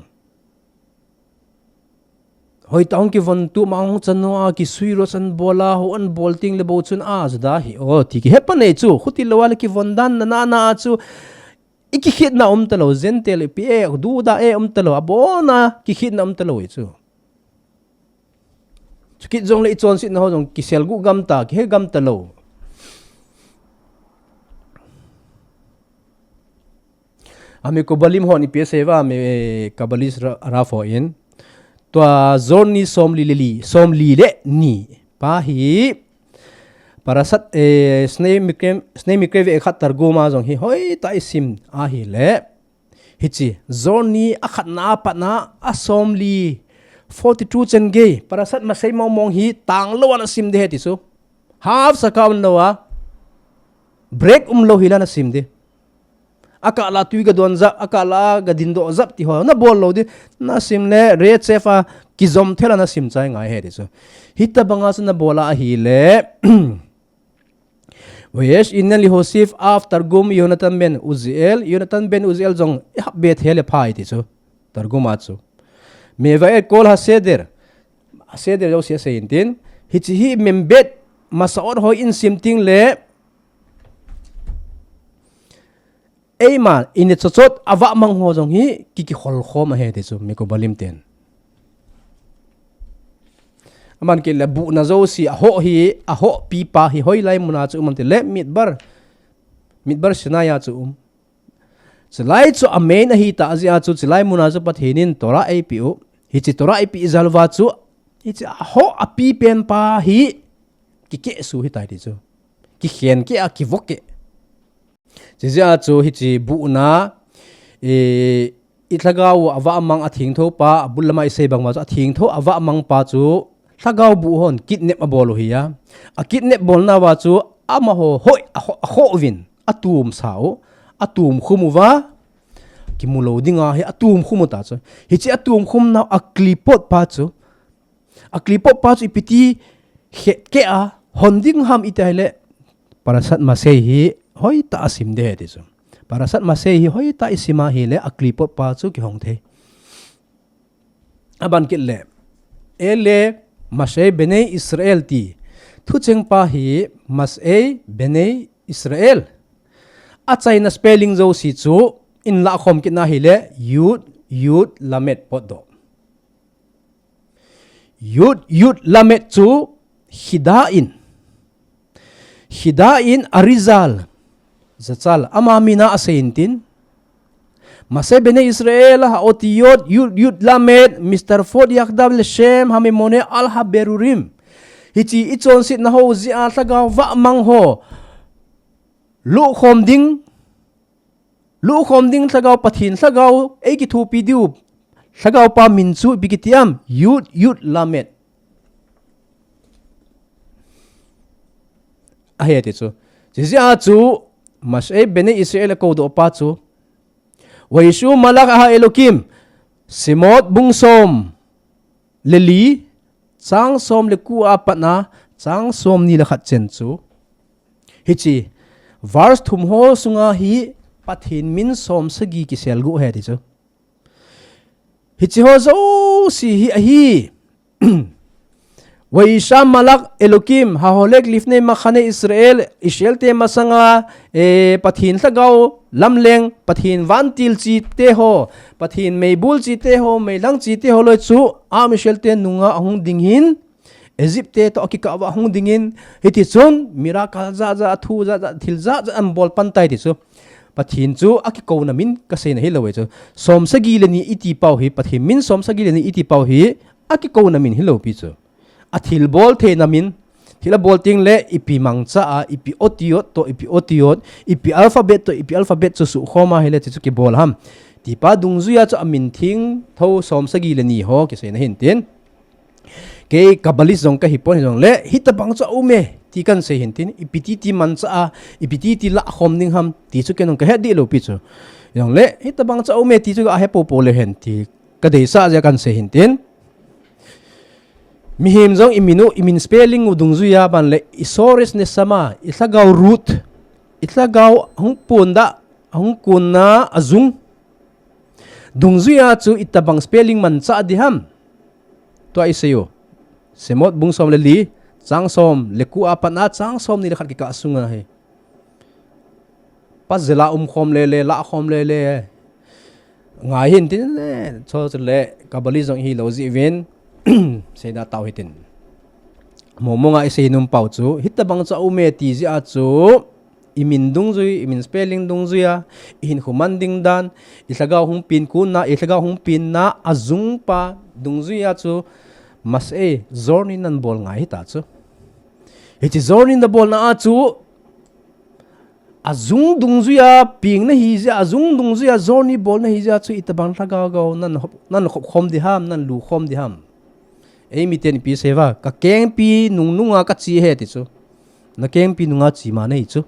hoitah hung kivon, tuma hung chan u a, kisuilou chan bol a, hou an bol tengle bou chun a Juda hi o ti kihe pan ahi chu, khuti lou a le kivon dan nana na a chu ikikhetna um talou, Gentile ipi e, Juda e um talou, abona kikhetna um talou ahi chu. Chukit jongle ichonsetna ho jong kiselguh gam ta, kihe gam talou. Ami Kobalim hon ipi asei uva, ami Kabbalis ra, ra pho in. Tua Zorni somli le li, somli le ni pa hi Parashat, eh, Shnei Mikre, Shnei Mikre Ve'echa Targum a jong hi hoitah a isim ahile, hiche Zorni akhatna apatna asomli, forty-two chan gei, Parashat Masei mong mong hi tanglou a nasim ding ahi ti chu. Half saka umlou a, break umlou hila nasim ding. Akah lah a tui gadon jap, akah lah a gadindoh jap ti ho nabol lou ding. Nasim le rechef a kijom thel a nasim chai ngai ahi ti chu. Hitobanga chu nabol a ahile, Vayesh Inen Lehosif Av Targum Yonatan Ben Uziel, Yonatan Ben Uziel jong ihap be thei le pha ahi ti chu. Targum a chu. Meva'e Kol HaSeder, HaSeder jouse asei intin. Hiche hi membet masaot hoi in sim tengle, eima ineh chochot avahmang ho jong hi kiki kholkhom ahi ti chu, Mekubalim ten. Aman kile buhna jouse ahoh hi, ahoh pipa hi hoilai muna chu um am tile Midbar, Midbar Sinai a chu um. Chulai chu amain ahitah jeh a chu chulai muna chu Pathen in Torah eipeh u. Hiche Torah eipeh jal uva chu, hiche ahoh apipen pa hi kikehsuh hitai ti chu. Kikhen keh a, kivo keh. Chujeh a chu hiche buhna, eh, ilhagao avahmang athengtho pa, abul lama isei bang uva chu athengtho avahmang pa chu lhagao buh hon kidnap abol u ahi a. Akidnap bolna uva chu amaho hoi, ahoh, ahoh uvin, atomsa u, atomkhum uva, kimu lou dinga hi atomkhum u ta chu. Hiche atomkhum nau a clipboard pa chu, a clipboard pa chu ipi ti khet keh a hon ding ham iti ahile, Parashat Masei hi hoitah a sim ding ahi ti chu. Parashat Masei hi hoitah a isim ahile a clipboard pa chu kihong thei. Aban kit le, Ele Masei Bnei Israel ti thucheng pa hi Masei Bnei Israel. Achaina spelling jouse chu in lahkhom kit na ahile, Yud, Yud, Lamed potdoh. Yud, Yud, Lamed chu Chida in, Chida in Arizal, Zachal, ama mina asei intin. Masei Bnei Israel, Ha'otiyot, Yud, Yud, Lamed, Mitzvot, Yachdav, Leshem, Hamemone, Al, Haberurim. Hiche ichonsetna ho jeh a lhagao vahmang ho, luhkhom ding, luhkhom ding lhagao Pathen, lhagao eikithopi diu lhagao pa min chu ipi kiti am? Yud, Yud, Lamed. Ahi ti chu. Chijeh a chu, Mash'e Bnei Israel a koudoh pa chu. Vayeshuv Malach Haelokim, Shemot bung som le li, chang som le ko a pat a, chang som ni le khat chen chu. Hiche, verse thum ho sunga hi Pathen min som sagi kisel gu ahi ti chu. Hiche ho jouse hi ahi. Vayeshuv Malach Elokim, Haholech Lifnei Machane Israel, Israel te masanga, eh, Pathen lhagao lamleng, Pathen vantil chite ho, Pathen meibul chite ho, meilhang chite ho loi chu, Am Israel te nunga ahung ding hin, Egypt te toh akikah uva ahung dingin, hiti chun, miracle jat jat, athu jat jat, thil jat jat abol pan tai ti chu. Pathen chu akikouna min kasei na hilou e chu. Som sagi le ni iti pau hi, Pathen min som sagi le ni iti pau hi, akikouna min hilou pi chu. Athil bol theina min, thil abol teng le ipi mangcha a, ipi otiot toh, ipi otiot, ipi alphabet toh, ipi alphabet chu sukhom a hile ti chu kibol ham. Tipa dungjuia chu amin theng tho som sagi le ni ho kisei na hin tin. Kei Kabbalist jong kahi pon hijongle, hitabang chu aume, ti kan sei hin tin, ipi ti ti mancha a, ipi ti ti lakhom ding ham, ti chu kei jong kahet dih lou pi chu. Hijongle, hitabang chu aume, ti chu ahe popo le hen, ti kadeisah jeh a kan sei hin tin. Mihem jong imin u, imin spelling u dungjuia ban le, i sores neshama, i lhagao root, i lhagao hung ponda, hung kunna ajung. Dungjuia chu itabang spelling mancha ding ham. Tua isei u. Shemot bung som le li, chang som le ko a pat a chang som ni le khat kikah sunga hi. Puzzle a umkhom le le, lakhom le le. Ngai hin tin le, chu chu le, Kabbalist jong hilou jeh uvin, seida tau hitin. Momo nga isei nom pau chu, hitabang chu aume ti jeh a chu, imin dungjui, imin spelling dungjuia, ihinkho man ding dan, i lhagao hung pen kunna, i lhagao hung penna, ajung pa dungjuia chu, Mash'e, journey nan bol ngai hita chu. Hiche journey na bolna a chu, ajung dungjuia peng na hi jeh a, ajung dungjuia journey bol na hi jeh a chu, itabang lhagao gao, nan hop, nan hop khom ding ham, nan lu khom ding ham. Eimi ten ipi sei uva, ka kengpi nung nunga kache ahi ti chu. Na kengpi nunga che ma nahi chu.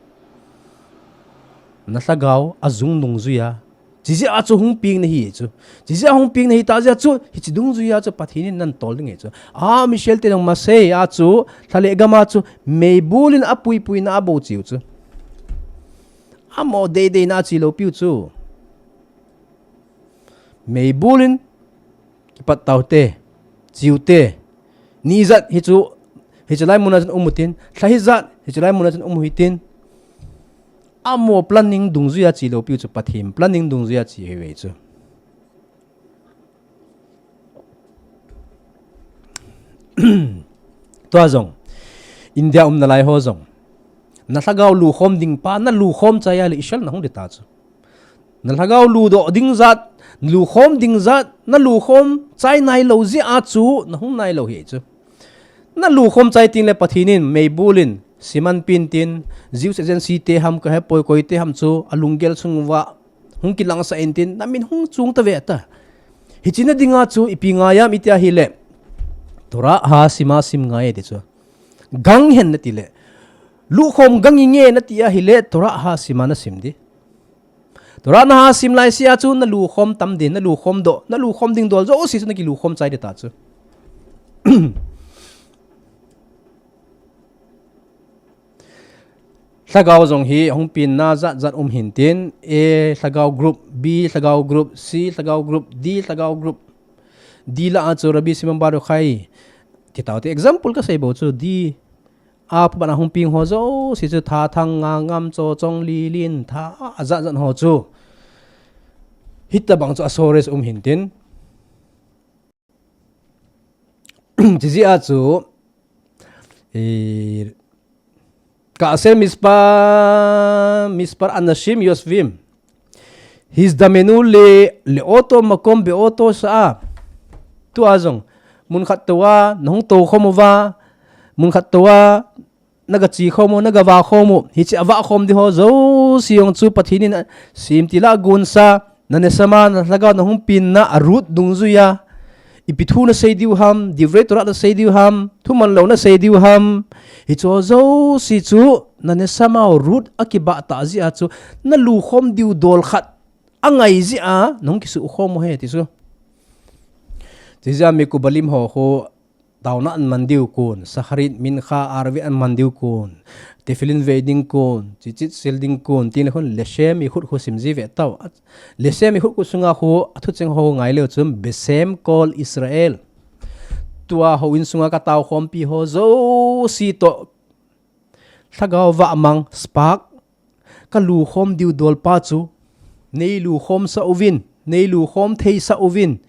Na lhagao, ajung dungjuia. Chijeh a chu hung peng nahi chu. Chijeh a hung peng nahi tah jeh a chu, hiche dungjuia chu Pathen in nan tol ding ahi chu. Am Israel te jong Mash'e a chu, lha le gam a chu, meibul in apuipui na abou cheu chu. Amo deidei na ache lou piu chu. Meibul in Kipat tau te, cheu te, ni jat hichu, hichu lai mun a chun um u tin, lha hi jat, hichu lai mun a chun um u hitin. Amo planning dungjuia che lou piu chu Pathen planning dungjuia che hi ve chu. Tua jong, India um nalai ho jong. Na lhagao lukhom ding pa, na lukhom chai a le Israel na hung ding ta chu. Na lhagao ludoh ding jat, lukhom ding jat, na lukhom chai nailou jeh a chu, na hung nailou hi chu. Na lukhom chai teng le Pathen in meibul in, siman pen tin, Jews Agency te ham kahe poi koi te ham chu, alunggel sung uva, hung kilangsah in tin, na min hung chung ta ve ta. Hiche na ding a chu, ipi ngai ham iti a hile, Torah ha sima sim ngai ti chu. Gang hen nati le, lukhom gang inge nati a hile, Torah ha sima na sim ding. Torah na ha sim lai sia chu na lukhom tam ding, na lukhom doh, na lukhom ding dol jouse chu na kilukhom chai ding ta chu. Lhagao jong hi hung penna jat jat um hin tin, A lhagao group, B lhagao group, C lhagao group, D lhagao group. D lah a chu Rabbi Shimon Bar Yochai. Ti tau te example ka sei bou chu D A phaban a hung peng ho jouse chu Thathang, Ngangam, Chochong, Lilin, Tha, ajat jat ho chu. Hitabang chu a source um hin tin. Chijeh a chu, eh, Ka'aser mispar, mispar anashim yoshvim. Hizdamenu le, le'oto makom be'oto sha'a. Tua jong, mun khat tou a, na hung tou khom uva, mun khat tou a, na ga che khom u, na ga vah khom u, hiche a vah khom ding ho jouse jong chu Pathen in a, semtil a gonsa, na neshama, na lhagao, na hung penna, a root dungjuia, Ipi thu nasei diu ham, divrei Torah nasei diu ham, thuman lou nasei diu ham. Hicho jouse chu, na neshama u root akibah tah jeh a chu, nalu khom diu dol khat angai jeh a, nahung kisuh khom u ahi ti chu. Chujeh a mekubalim ho khu, taona aman diu kon, shacharit, mincha, arvit aman diu kon, tefillin vei ding kon, tzitzit sil ding kon, tin le khun, leshem yichud khu sim ji ve tau. Leshem yichud khu sunga khu, athucheng ho ngai leu chun, beshem kol Israel. Tua houin sunga katao khompi ho jouse toh, lhagao vah mang, spark, kalu khom diu dol pa chu, neilu khom sah uvin, neilu khom thei sah uvin,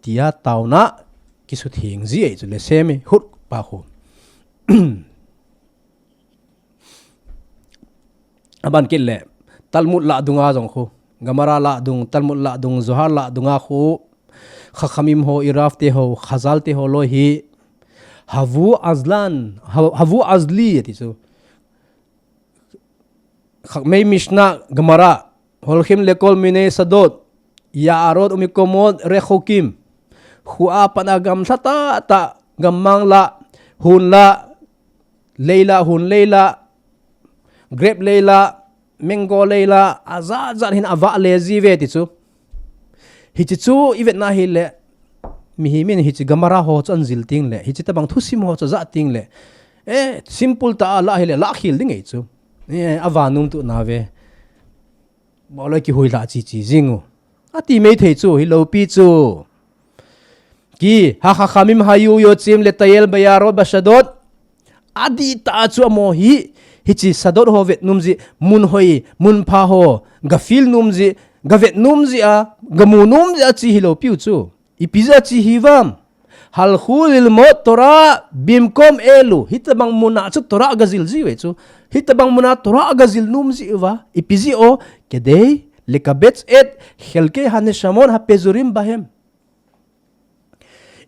tia taona kisutheng ji ahi chu, leshem yichud pa khu. Aban kit le, Talmud lah dunga jong khu, Gemara lah dung, Talmud lah dung, Zohar lah dunga khu, Chachamim ho, i Rav te ho, Chazal te ho loi hi, Havu Azlan, Ha-, Havu Azli, ati chu. Chachmei Mishnah, Gemara, Holchim lekol minei sadot, Ya'arot umekomot rechokim. Khu a pat a gamla tah tah, gammang lah, hun lah, lei lah, hun lei lah, grape lei lah, mango lei lah, ajat jat hin avah le ji uve ti chu. Hiche chu i vetna hile, mihem in hiche Gemara ho chu ahin jil teng le, hiche tabang thusim ho chu ajah teng le, eh, simple tah a lah hile, lah khel ding ahi chu. Eh, avah nom tuh na ve. Boloi kihui lah chi chi jing u. Ati mai thei chu, hilou pi chu. Ki, Hachachamim hayu yotzim letayel beya'arot bashadot. Adih tah chu amaho hi, hiche sadot ho vet nom ji, mun hoi, mun pha ho, ga feel nom ji, ga vet nom ji a, ga mu nom ji a chi hilou piu chu. Ipi jeh a chi hi vem. Halchu lilmod Torah bimkom elu. Hitabang mun a chu Torah ga jil ji uve chu. Hitabang mun a Torah ga jil nom ji uva. Ipi jeh a, kedei lekabetz et chelkei haneshamot hapezurim bahem.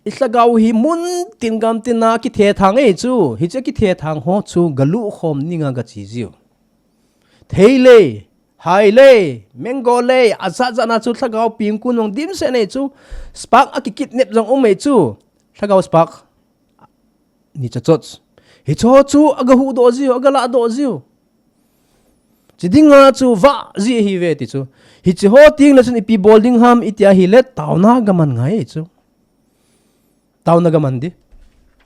I lhagao hi mun tin gam tin a kithethang ahi chu. Hiche kithethang ho chu galu khom ninga ga chi jiu. Thei lei, hai lei, mango lei, ajat jat na chu lhagao pengkun jong dimset nei chu. Spark akikidnap jong um ahi chu. Lhagao spark. Ni cha chot. Hicho chu aga huhdoh jiu, aga lahdoh jiu. Chi dinga chu vah ji ahi uve ti chu. Hiche ho teng le chun ipi bol ding ham iti ahile taona ga man ngai ahi chu. Taona ga man di.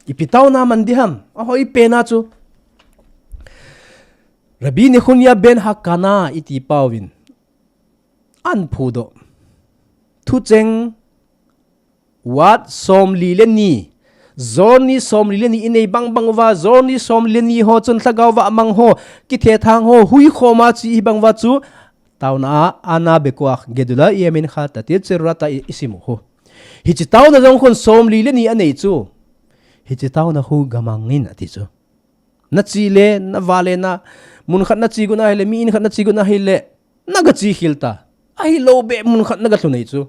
Ipi taona man di ham. Ahoi pen a chu. Rabbi Nechunyahu ben Hakana iti pauvin ahin phudoh. Thucheng Wat somli le ni. Zorni somli le ni inei bang bang uva, zorni somli le ni ho chun lhagao vah mang ho, kithethang ho, hui khom a chi hi bang uva chu, taona a, ana bekoach, gedula iyamin kha, tatir tserurata i, isim u khu. Hiche taona jong khun somli le ni anei chu. Hiche taona khu ga mang in ati chu. Na chi le, na vah le na, mun khat na chi got na hile, mi in khat na chi got na hile, na ga chi khel ta. Ahilou beh mun khat na ga lhun ahi chu.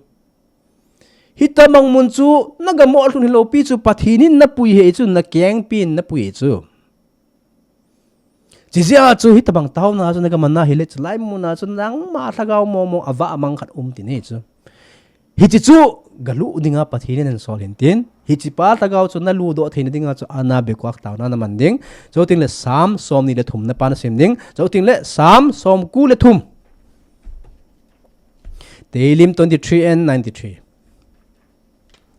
Hitabang mun chu, na ga mo lhun hilou pi chu, Pathen in na pui ahi chu, na kengpi in na pui ahi chu. Chi jeh a chu, hitabang taona chu, na ga man na hile, chulai mun a chu, nangma lhagao momo, avah mang khat um ti nei chu. Hiche chu galu dinga Pathen in ahin sol hin tin. Hiche pa lhagao chu naludoh theina dinga chu ana bekoach taona na man ding. Chuteng le Psalm somni le thum na pa na sim ding. Chuteng le Psalm somko le thum. Tehillim twenty-three and ninety-three.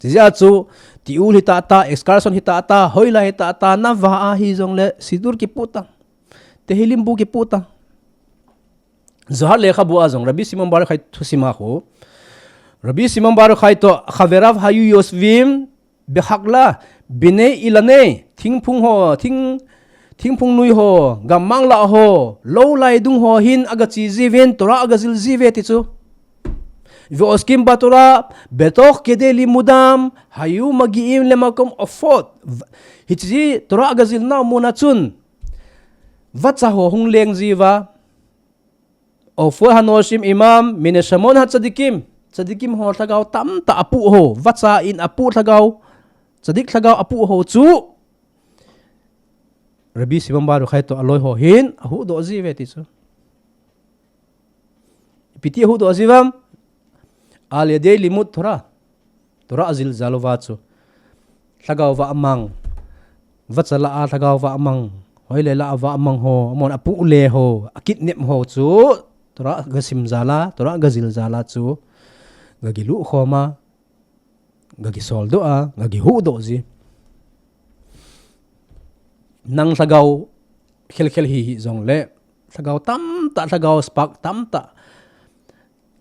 Chi jeh a chu tiul hi tah tah, excursion hi tah tah, hoilai hi tah tah, na vah ahi jong le siddur kipoh tang. Tehillim bu kipoh tang. Zohar lekhabu a jong, Rabbi Shimon Bar Yochai thusim a khu. Rabbi Shimon Bar Yochai toh, Chaverav hayu yoshvim bechakla, binei ilanei, thingphung ho, thing, thingphung nui ho, gammang lah ho, lou lai dung ho hin aga chi jiuvin, Torah aga jil jiuve ti chu. Ve'oskim baTorah, betoch kedei limudam, hayu magi'im lemakom ofot. Hiche Torah aga jil nau mun a chun, vacha ho hung leng jiuva, Ofot hanoshim imam, mineshamot hatzadikim. Tzadikim ho lhagao tamtah apoh ho. Vacha in apoh lhagao. Tzadik lhagao apoh ho chu. Rabbi Shimon Bar Yochai toh aloi ho hin, ahuhdoh jiuve ti chu. Ipi ti ahuhdoh jiuvem. Al yedei limud Torah. Torah a jil jal uva chu. Lhagao va amang. Vacha la a lhagao va amang. Hoile la a va amang ho. Amon apu le ho. A kidnap ho chu. Torah ga sim jal a. Torah ga jil jal a chu. Ga gilu khom a. Ga kisol doh a. Ga gihu doh ji. Nang lhagao khel khel hi hi jong le. Lhagao tamtah, lhagao spark tamtah.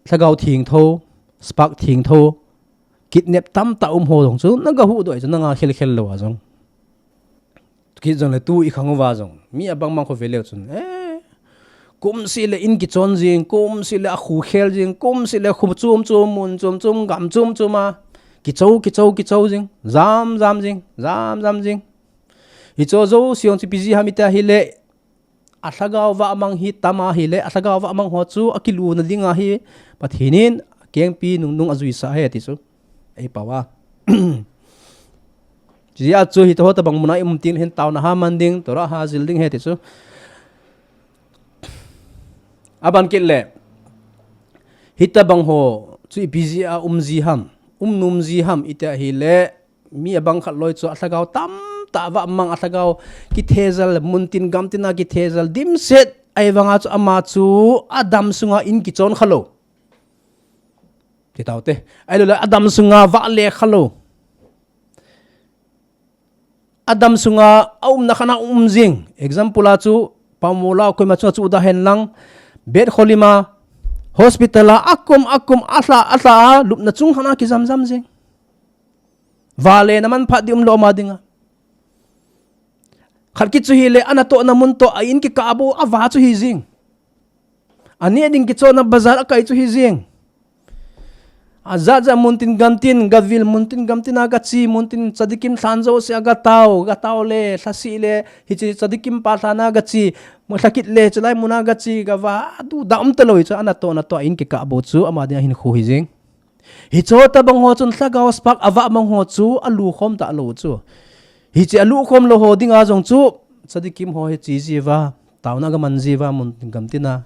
Lhagao thingtho, spark thingtho, kidnap tamtah um ho jong chu, na ga huhdoh chu, na nga khel khel lou a jong. Kit jong le tu i khang uva jong. Mi abang mang kho ve leu chun. Eh, kum si le in kichon jing, kum si le a khu khel jing, kum si le khu chum chum, mun chum chum, gam chum chum a. Kicho, kicho, kicho jing. Jam, jam jing, jam, jam jing. Hi cho jo siong chi piji ha mi ta hi le. A lhagao va amang hi tama hi le, a lhagao va amang ho chu a kilu na ding a hi, Pathin in kengpi nung nung a juisa he ti chu. Ei pau a. Chi a chu hi to ho ta bang muna i um ting hin tau na ha man ding, Torah ha jil ding he ti chu. A ban kit le. Hi ta bang ho chu i piji a um ji ham, um num ji ham i ta hi le. Mi abang khat loi chu a lhagao tamtah va mang a lhagao kithejal, muntin gamtina kithejal, dimset, ai vanga chu ama chu a dam sunga in kichon kha lou. Ti tau te. Ai lou le a dam sunga va le kha lou. A dam sunga a umna khana um jing. Example a chu, Pamola koima chunga chu uda hen lang. Bet Kholima, hospital a, akum, akum, a hla, a hla, a lupna chung khana kijam jam jing. Vale na man phat di um lo ma dinga. Khat kit chu hi le, ana to na mun to, a in kikah bo, a va chu hi jing. A ni ding kichon na bazar a kai chu hi jing. A jat jat muntin gamtin, gavil muntin gamtin a gachi, muntin tzadikim thlan jo si a gatau, gatau le, thlasi le, hi chi tzadikim pa thlan a gachi, mo thlakit le, chulai mun a gachi, gava, du da um ta lo chu, ana to na to, a in kikah bo chu, ama dinga hin khu hi jing. Hi cho ta bang ho chun lhagao spark a va mang ho chu a lu khom ta lo chu. Hi chi a lu khom lo ho dinga jong chu. Tzadikim ho hi chi ji va. Tauna ga man ji va mun gamtina.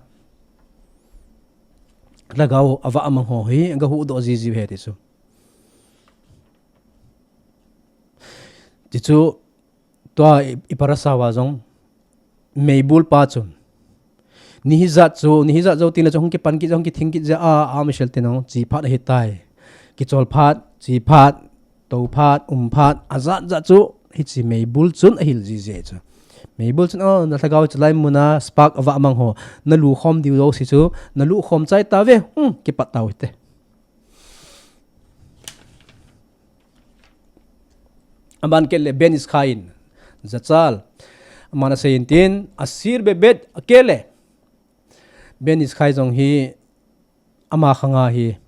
Lhagao a va mang ho hi ga hu do ji ji he ti chu. Ti chu Tua i, i parasha va jong meibul pa chun. Ni hijat chu, ni hijat jou tin le chu hung kipan kit, hung kithing kit jeh a, a Michelle tin jong chi phat ahi tai. Kichol phat, chi phat, to phat, um phat, a jat jat chu, hichi meibul chun ahil ji ji chu. Meibul chun, oh, na lhagao chu lai muna, spark a va mang ho, na lu khom diu jou si chu, na lu khom chai ta ve, hmm, kipat tau hite. Aman kele Ben Iskhain, Zachal. Aman asei intin, asir bebet, akele. Ben Iskhai jong hi, ama khanga hi,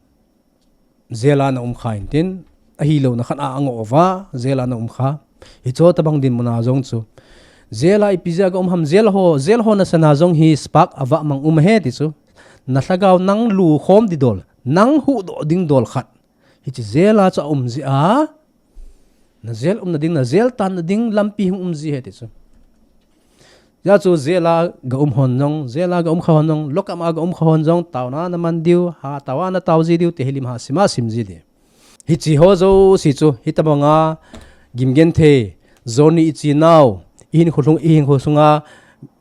jail a na um kha intin, ahilou na khan a ango va, jail a na um kha. Hicho tabang dinmun a jong chu. Jail a ipi jeh a ga um ham jail ho, jail ho nasana jong hi spark a va mang um he ti chu. Na lhagao nang lu khom di dol, nang huhdoh ding dol khat. Hichi jail a chu a um ji a. Na jail umna ding, na jail tanna ding lampi hung um ji he ti chu. Hijeh chun jail a ga um hon jong, jail a ga um kha hon jong, lock up a ga um kha hon jong, tauna na man diu, ha tao a na tao ji diu, Tehillim ha sim a sim ji diu. Hichi ho jouse chu, hitabang a, gimgenthei, Johnny ichi nau, ihinkho lhung, ihinkho sunga,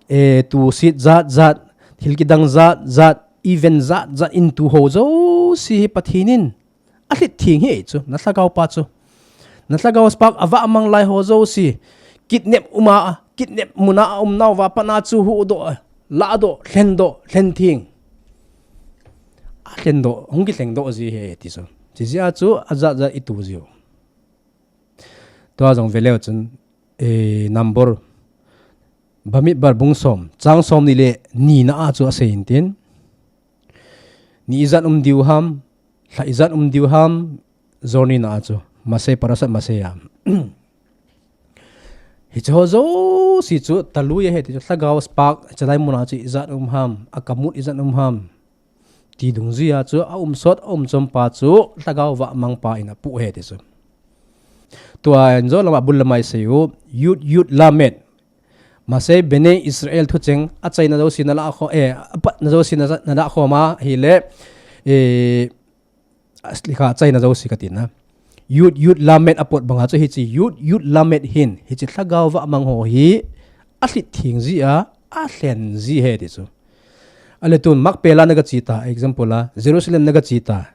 eh, tusit jat jat, thil kidang jat jat, event jat jat, in tu ho jouse hi Pathen in, alhit theng hi chu, na lhagao pa chu. Na lhagao spark a va mang lai ho jouse, kidnap um a, kidnap mun a um nau va pat na chu huhdoh, lahdoh, lhendoh, lhen theng. A lhendoh, hung kilhengdoh ji he ti chu. Chi jeh a chu, a jat jat i tu jiu. Tua jong ve leu chun, eh, number, Bamidbar bung som, chang som ni le ni na a chu asei intin. Ni ijat um diu ham, lha ijat um diu ham, Johnny na a chu, Masei parashat Masei a. Hichi ho jouse chu, talui ahi ti chu, lhagao spark, chalai mun a chu ijat um ham, a kamut ijat um ham. Ti dungjui a chu, a um sot, a um chom pa chu, lhagao va mang pa in apu he ti chu. Tua in jo lama bul lama i sei u, Yud Yud Lamed. Masei Bnei Israel thucheng, a chaina jouse na la kho, eh, a patna jouse na, na la khom a, hile, eh, a slikha a chaina jouse ka ti na. Yud Yud Lamed apot banga chu hichi Yud Yud Lamed hin hichi lhagao vamang ho hi alhit thing ji a, alhen ji ahi ti chu. Ale tun Makpela naga chi ta, example a Jerusalem naga chi ta.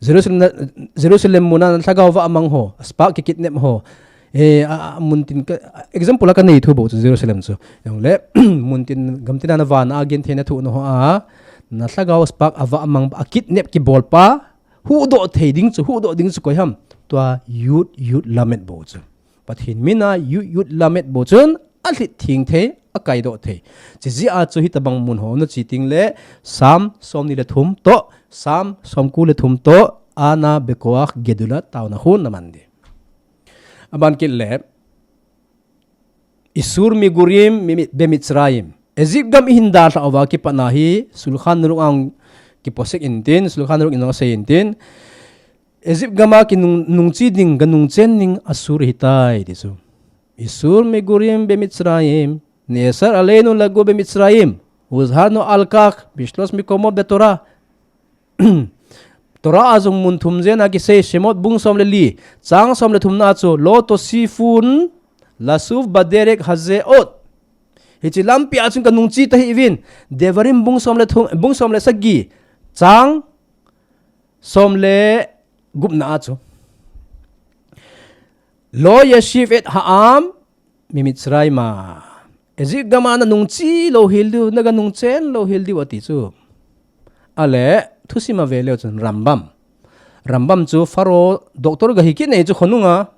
Jerusalem na, Jerusalem muna lhagao vamang ho, spark kikidnap ho. E, a, a, mun tin ka, example a kanei thu bou chu Jerusalem chu. Jongle, mun tin gam tina na vana agenthei na thu na ho a, na lhagao spark avamang a kidnap kibol pa, huhdoh thei ding chu, huhdoh ding chu koi ham. Tua Yud Yud Lamed bou chu. Pathen mina Yud Yud Lamed bou chun alhit thing thei, akaidoh thei. Chi ji a chu hitabang mun ho na chi ting le, Psalm somni le thum toh, Psalm somko le thum toh, Ana Bekoach Gedula taona hun na man di. Aban kit le, Isur Migurim mi, mi, Bemitzrayim. Egypt gam ihin dalha uva kipatna hi, Shulchan Aruch ang kiposek intin, Shulchan Aruch in jong asei intin, Egypt gama kinung, nungchi ding, ganungchen ding Asur hitai, ti chu. Isur Migurim Bemitzrayim, Ne'asar Aleinu Lagur Bemitzrayim, Huzharnu al Kach, Bishlosh Mikomot Betorah. Torah a jong mun thum jen a kisei, Shemot bung som le li, chang som le thum na chu, Lo Tosifun Lashuv Baderek Hazeh Od. Hichi lampi a chun kanungchi tahih uvin, Devarim bung som le thum, bung som le sagi, chang som le gup na a chu. Lo Yashiv et Ha'am Mimitzrayim. Egypt gama nanungchi lou hel diu, naganungchen lou hel diu ati chu. Ale, thusim a ve leu chun Rambam. Rambam chu Pharaoh doctor gahi kit nei chu khonunga.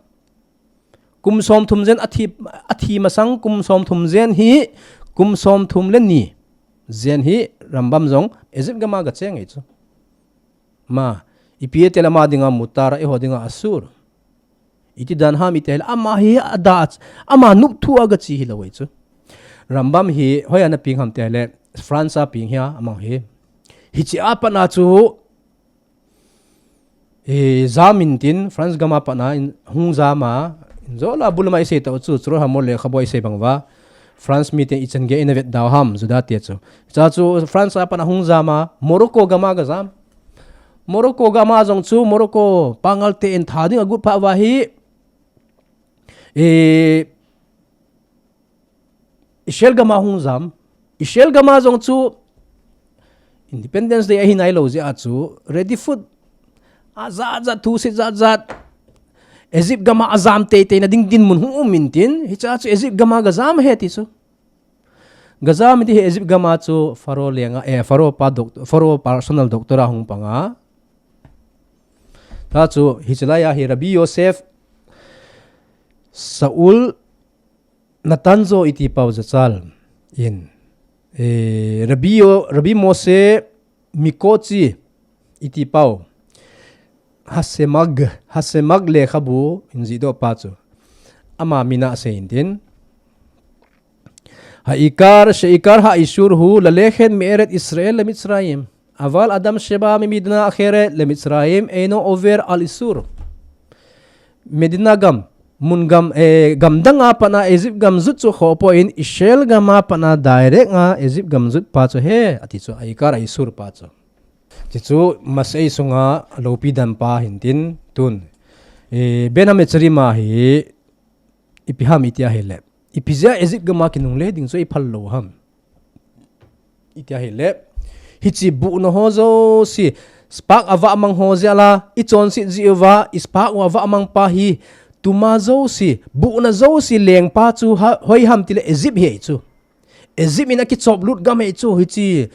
Kum som thum jen athi, athi masang kum som thum jen hi, kum som thum le ni jen hi Rambam jong Egypt gama gacheng ei chu. Ma, ipi ete le ama dinga mutar a, eiho dinga Asur. Iti dan ham iti le ama hi ada, ama nop thu a gachi hilou ei chu. Rambam hi hoiya ana peng ham ti le France a peng ahi ama hi. Hichi a pat na chu, e, jam intin France gama pat na in, hung jam a, in jo la bulma isei tau chu, Choror Hamor lekhabu a isei bang uva. France miten ichan gei in avet dau ham, Juda te chu. Cha chu France a pat na hung jam a, Morocco gama gajam. Morocco gama jong chu, Morocco pangal ten tha ding agot phat uva hi, e, Israel gama hung jam. Israel gama jong chu Independence Day ahi nailou jeh a chu ready food ajat jat, thusit jat jat. Egypt gama ajam teitei na ding dinmun hung um intin, hicha chu Egypt gama gajam ahi ti chu. Gajam intin hi Egypt gama chu Pharaoh lenga, eh, Pharaoh pa doc-, Pharaoh personal doctor a hung panga. Ta chu hichi lai a hi Rabbi Yosef Shaul Natanzo iti pau jachal in, eh, Rabbi Yo-, Rabbi Moshe Mikochi iti pau, Hasemag, Hasemag lekhabu in jihdoh pa chu. Ama mina asei intin. Ha'ikar she'ikar ha'isur hu lelekhet me'eret Israel leMitzrayim. Aval adam sheba memedina acheret leMitzrayim eino over al isur. Medina gam, mun gam, eh, gam dang a pat na Egypt gam jot chu khoh poi, Israel gam a pat na direct a Egypt gam jot pa chu ahi, ati chu, ha'ikar ha'isur pa chu. Ti chu Moshe sunga loupi dan pa hintin tun. Eh, Ben Hametzarim a hi ipi ham iti ahile, ipi jeh a Egypt gam a kinungle ding chu iphal lou ham iti ahile, hichi buhna ho jouse, spark avah mang ho jeh a la, ichonset jeh uva, i spark u avah mang pa hi, tuma jouse, buhna jouse lengpa chu ha, hoi ham tile Egypt ahi chu. Egypt in akichop lut gam ahi chu, hichi,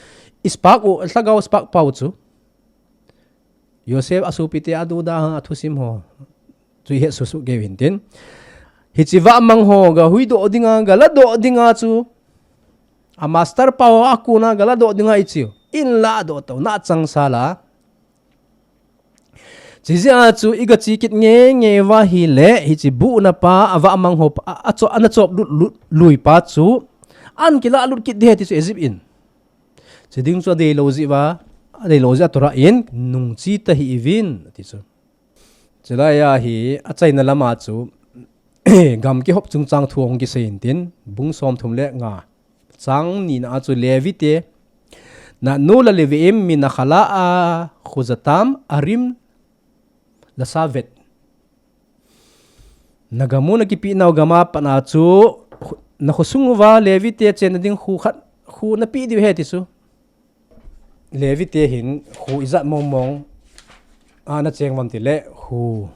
i spark u, lhagao spark pau chu. Yosef asopite aduda a thusim ho chu ihet susu keu hintin. Hichi vah mang ho gahuhdoh dinga, galadoh dinga chu. A master pa ho akona galadoh dinga ichi. Inladoh tona changseh la. Chijeh a chu igachi kit ngeingei uva ahile, hichi buhna pa, avah mang ho pa, a, acho-, ana chop lut, lut, lui pa chu. Ahin kilah lut kit ding ahi ti chu Egypt in. Chiding chu adeilou jeh uva, adeilou jeh a Torah in, nungchi tahih uvin, ati chu. Chulai a hi, achaina lama chu, gam kihop chungchang thu hung kisei intin, bung somthum le nga, chang nina a chu Levite, Na'anu leleviim minachalacha achuzatam arim lasavet. Nagamu nakipi nau gama pana chu nakho sunguva Levi te chenna ding khu khat khu napeh diu ahi ti chu. Levi te hin khu ijat mong mong a nacheng uvam tile khu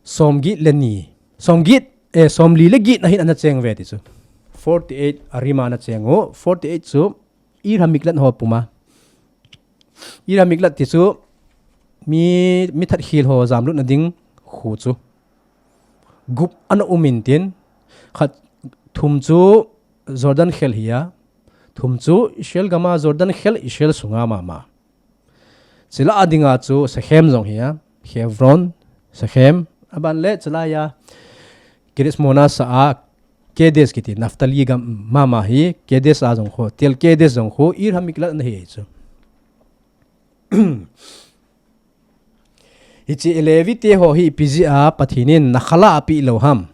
somget le ni, somget, eh, somli le get na hin anacheng uve ti chu. Forty eight arima nacheng u, forty eight chu Ira Miklat ho puma. Ira Miklat ti chu mi, mi that khel ho jamlutna ding khu chu. Gup ana um intin, khat thum chu Jordan khel hi a, thum chu Israel gama Jordan khel Israel sunga mama. Chule adinga chu Shechem jong hi a, Hebron, Shechem, aban le chule a Kiryat Shmona sa a Kedesh kiti Naphtali gam mama hi, Kedesh a jong khu, Tel Kedesh jong khu, Ira Miklat ana hi chu. Hiche Levi te ho hi ipi jeh a Pathen in nakho lah a apeh lou ham.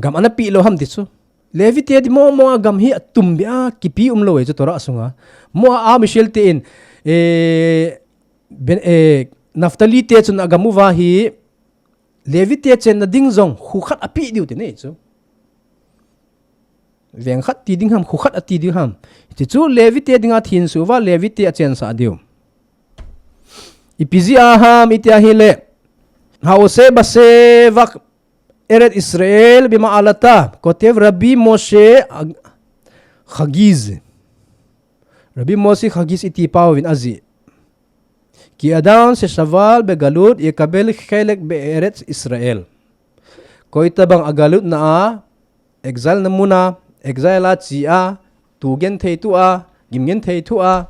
Gam ana peh lou ham ti chu. Levi te ti mong mong a gam hi atum beh a kipe umlou e chu Torah sunga. Mo a Israel te in, eh, ben, eh, Naphtali te chun agam uva hi Levi te chenna ding jong khu khat apeh diu ti nei chu. Veng khat ti ding ham, khu khat ati diu ham. Ti chu Levi te dinga thensuh uva Levi te achensah diu. Ipi jeh a ham iti ahile. העושה בזה ואת ארץ ישראל במעלתה, כותב רבי משה חגיז. רבי משה חגיז iti pa uvin ajih. כי אדם שסבל בגלות יקבל חלק בארץ ישראל. Koi tabang agalutna a, exile na mun a, exile a che a, tu genthei thu a, gim genthei thu a,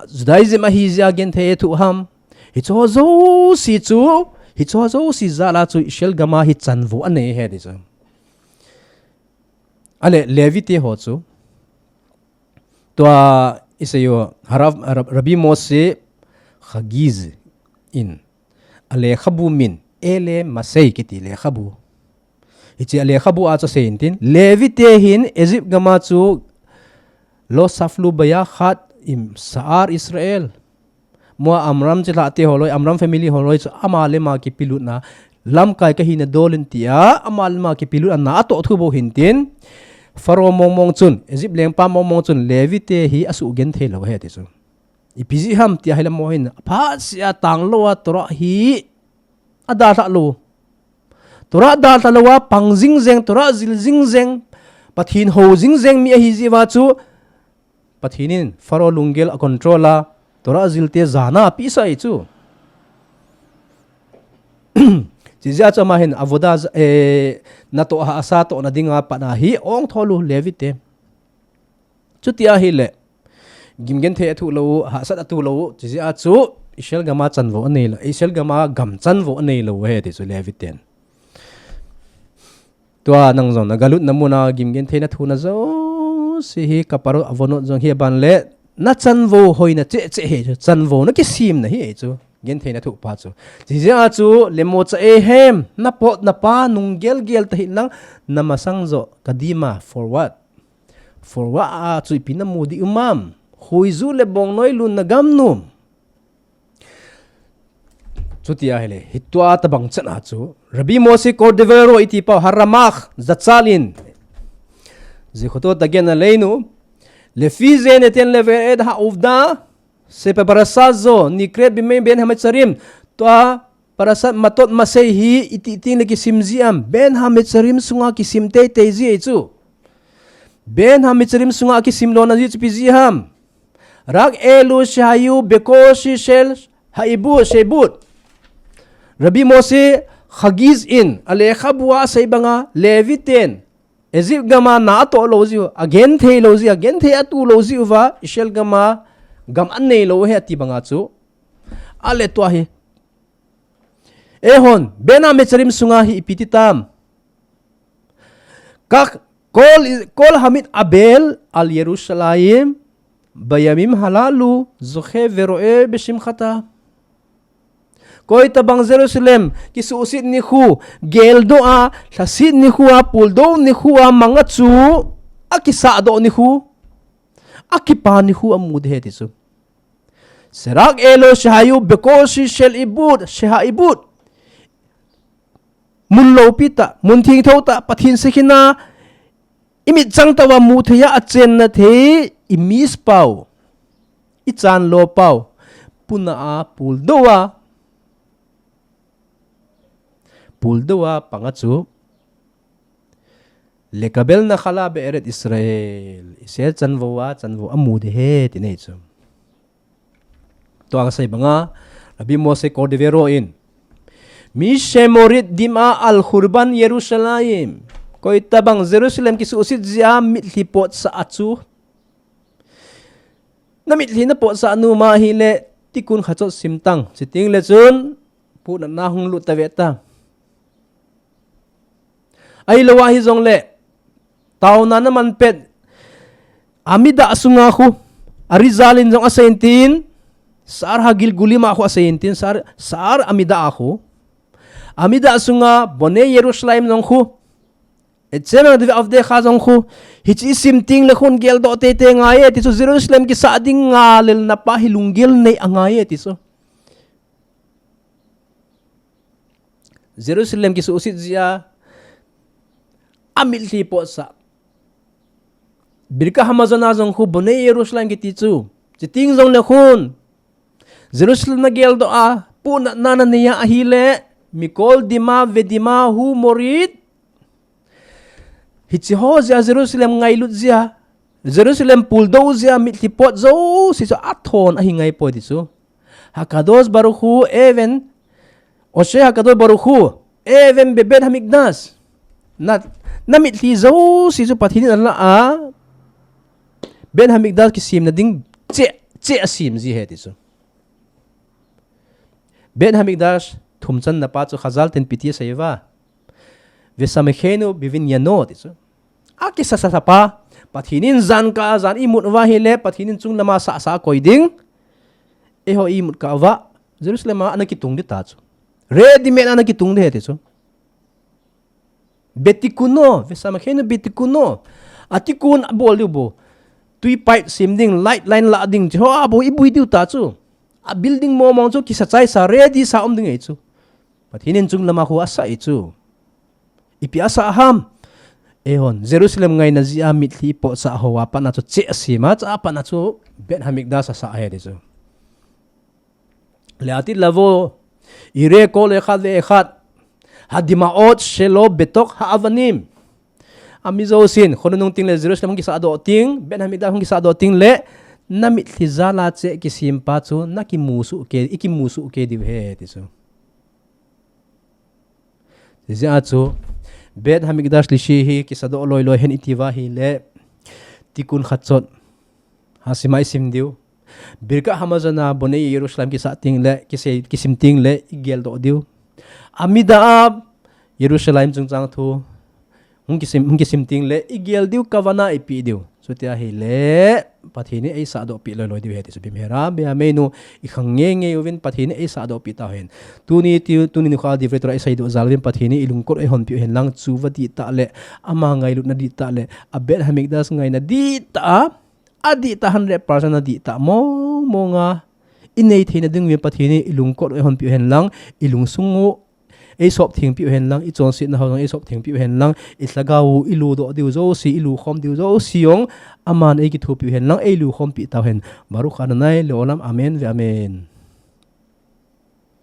Judaism ahi jeh a genthei thu ham. Hicheho jouse chu, hicheho jouse jal a chu Israel gam a hi chanvo anei ahi ti chu. Ale, Levi te ho chu. Tua isei u, Harav, Rab-, Rabbi Moshe Chagiz in. Alekhabu min, Ele Masei kiti lekhabu. Hiche alekhabu a chu asei intin, Levi te hin Egypt gam a chu לא ספלו ביחד עם שאר ישראל. Mo Amram chilhah te holoi, Amram family holoi chu ama le ama kipelutna, lamkai kahina dol in tia, ama le ama kipelutna atoh thu bou hintin, Pharaoh mong mong chun, Egypt lengpa mong mong chun, Levi te hi asugenthei lou ahi ti chu. Ipi jeh ham tia ahile mo hin, phatseh a tanglou a Torah hi adalhah lou. Torah dalha lou a pang jing jeng, Torah jil jing jeng, Pathen hou jing jeng mi ahi jeh uva chu, Pathen in Pharaoh lunggel a control a, Torah jil te jana apeh sah ahi chu. Chijeh a chu ama hin avodah, eh, natoh hahsa tohna dinga pat a hi ong thol u Levi te. Chuti ahile, gim genthei athoh lou u, hahsat atoh lou u, chijeh a chu Israel gam a chanvo anei lou, Israel gam a gam chanvo anei lou u ahi ti chu Levi ten. Tua nang jong na galutna mun a gim genthei nathohna jouse hi kaparo avonot jong hi aban le, na chanvo hoina cheh cheh hi chu, chanvo na kisemna hi chu, genthei nathoh pa chu. Chijeh a chu, lemotzaehem, na pot na pa nung gel gel tahih lang, na masang joh kadima, forward. Forward a chu ipi namu diu ham. Huiju le bongnoi lun na gam nom. Chuti ahile, hitua tabang chan a chu. Rabbi Moshe Cordovero iti pa Haramach jachal in. Zikhuto tagen aleinu. לפי זה ניתן לבאר את העובדה שבפרשה זו נקראת בימי בין המצרים. Tua Parashat Matot Masei hi iti ting le kisim ji ham, בין Hametzarim sunga kisim teitei ji ahi chu. בין Hametzarim sunga kisim lona ji chu ipi ji ham. רק אלו שהיו בקושי של העיבוד, שעבוד. Rabbi Moshe Chagiz in, alekhabu a asei banga, Levi ten, Egypt gam a na atoh lou jiu, agenthei lou jiu, agenthei atoh lou jiu uva, Israel gam a, gam anei lou ahi ati banga chu. Ale tua hi. Eihon, בין Hametzarim sunga hi ipi ti tam. כל, כל המתאבל על ירושלים בימים הללו זוכה ורואה בשמחתה. Koi tabang Jerusalem, kisuhset nikho, geldoh a, lhaset nikho a, puldou nikho a, manga chu, akisahdoh nikho, akipa nikho amu ding ahi ti chu. שרק אלו שהיו בקושי של עיבוד, שהעיבוד. mun lopi tah, mun thengtho tah, Pathen Shekinah, i mit chang tah uva mu thei a, a chenna thei, i miss pau, i chan lo pau, puna a puldo a, puldo a panga chu, Lekabel nachal ha be'eret Israel, Israel chanvo a, chanvo a mu ding ahi, ti ahi chu. Tua kasei banga, Rabbi Moshe Cordovero in, Mi shemorid dim'a al churban Yerushalayim, koitabang Jerusalem kisuhset jeh a mitlhi potsah a chu, na mitlhi na potsah nom ahile, Tikkun Chatzot sim tan, chuteng le chun, punatna hung lut tave ta. Ahilou ahi jongle, taona na man pet, Amidah sunga khu, Arizal in jong asei in tin, Sha'ar HaGilgulim a khu asei in tin, Sha'ar, Sha'ar Amidah a khu, Amidah sunga Bonei Yerushalayim jong khu, Etzeman Avdei Avdecha jong khu, hiche i sim teng le khun geldoh teitei angai e, ti chu Jerusalem kisah ding ngalelna pa hi lunggel nei angai e, ti chu. Jerusalem kisuhset jeh a, a mitlhi potsah. Birkat Hamazon a jong khu Bonei Yerushalayim kiti chu. Chuteng jong le khun, Jerusalem na geldoh a, punatna na nei a ahile, Mikol Dima Vedima Humorit. Hiche ho jeh a Jerusalem ngailut jeh a, Jerusalem puldo jeh a mitlhi pot jouse chu athon ahi ngai poi ti chu. Hakadosh Baruch Hu Even, Oshe Hakadosh Baruch Hu Even Bebeit Hamikdash. Na, na mitlhi jouse chu Pathen in ala a, Beit Hamikdash kisemna ding cheh, cheh asem ji ahi ti chu. Beit Hamikdash thum channa pa chu Chazal ten ipi ti asei uva. Vesamechenu bevinyano ti chu. Akisasa pa, Pathen in jan kah a jan imut uva ahile, Pathen in chunglama sahsa akoi ding. Eiho imut kah uva, Jerusalem a ana kitung ding ta chu. Ready made a ana kitung ding ahi ti chu. Betikuno, Vesamechenu Betikuno. A Tikkun abol diu bou. Tui pipe sem ding, light line la ding, hiche ho a bou ibui diu ta chu. A building mong mong chu kisa chaisa, ready sa um ding ahi chu. Pathen in chunglama khu asah ahi chu. Ipi asah ham? Eihon, Jerusalem ngaina jeh a mitlhi potsah ho a pat na chu cheh asem a, chua pat na chu Beit Hamikdash asah ahi ti chu. Le'atid lavo, yireh kol echad ve'echad, hadima'ot shelo betok ha'avanim. Ami jousen, khonung teng le Jerusalem hung kisahdoh teng, Beit Hamikdash hung kisahdoh teng le, na mitlhi jal a cheh kisem pa chu, na kimu soh kei, i kimu soh kei diu ahi ti chu. Hijeh a chu, Beit Hamikdash Shlishi hi kisahdoh loi loi hen iti uva ahile, Tikkun Chatzot, ha sim a isim diu. Birkat Hamazon a Bonei Yerushalayim kisah teng le, kisei, kisim teng le, igeldoh diu. Amidah a Yerushalayim chungchang thu, hung kisim, hung kisim teng le, igel diu, kavana ipeh diu. Chuti ahile, Pathen in eisahdoh peh loi loi diu ahi ti chu bimhera, biameinu, ikhang ngei ngei uvin Pathen in eisahdoh peh tauhen. Tuni ti, tuni nikho a Divrei Torah iseidoh jal uvin Pathen in ilungkot u eihon peh uhen lang, chuva dihtah le, ama ngailutna dihtah le, a Beit Hamikdash ngaina dihtah a, adihtah hundred percent adihtah mong mong a, inei theina ding uvin Pathen in ilungkot u eihon peh uhen lang, ilungsung u eisop theng peh uhen lang, ichonsetna ho jong eisop theng peh uhen lang, ilhagao u iludoh diu jouse, ilukhom diu jouse jong, aman eikithopi uhen lang, eilukhom peh tauhen. Baruch Adonai le'olam, amen ve'amen.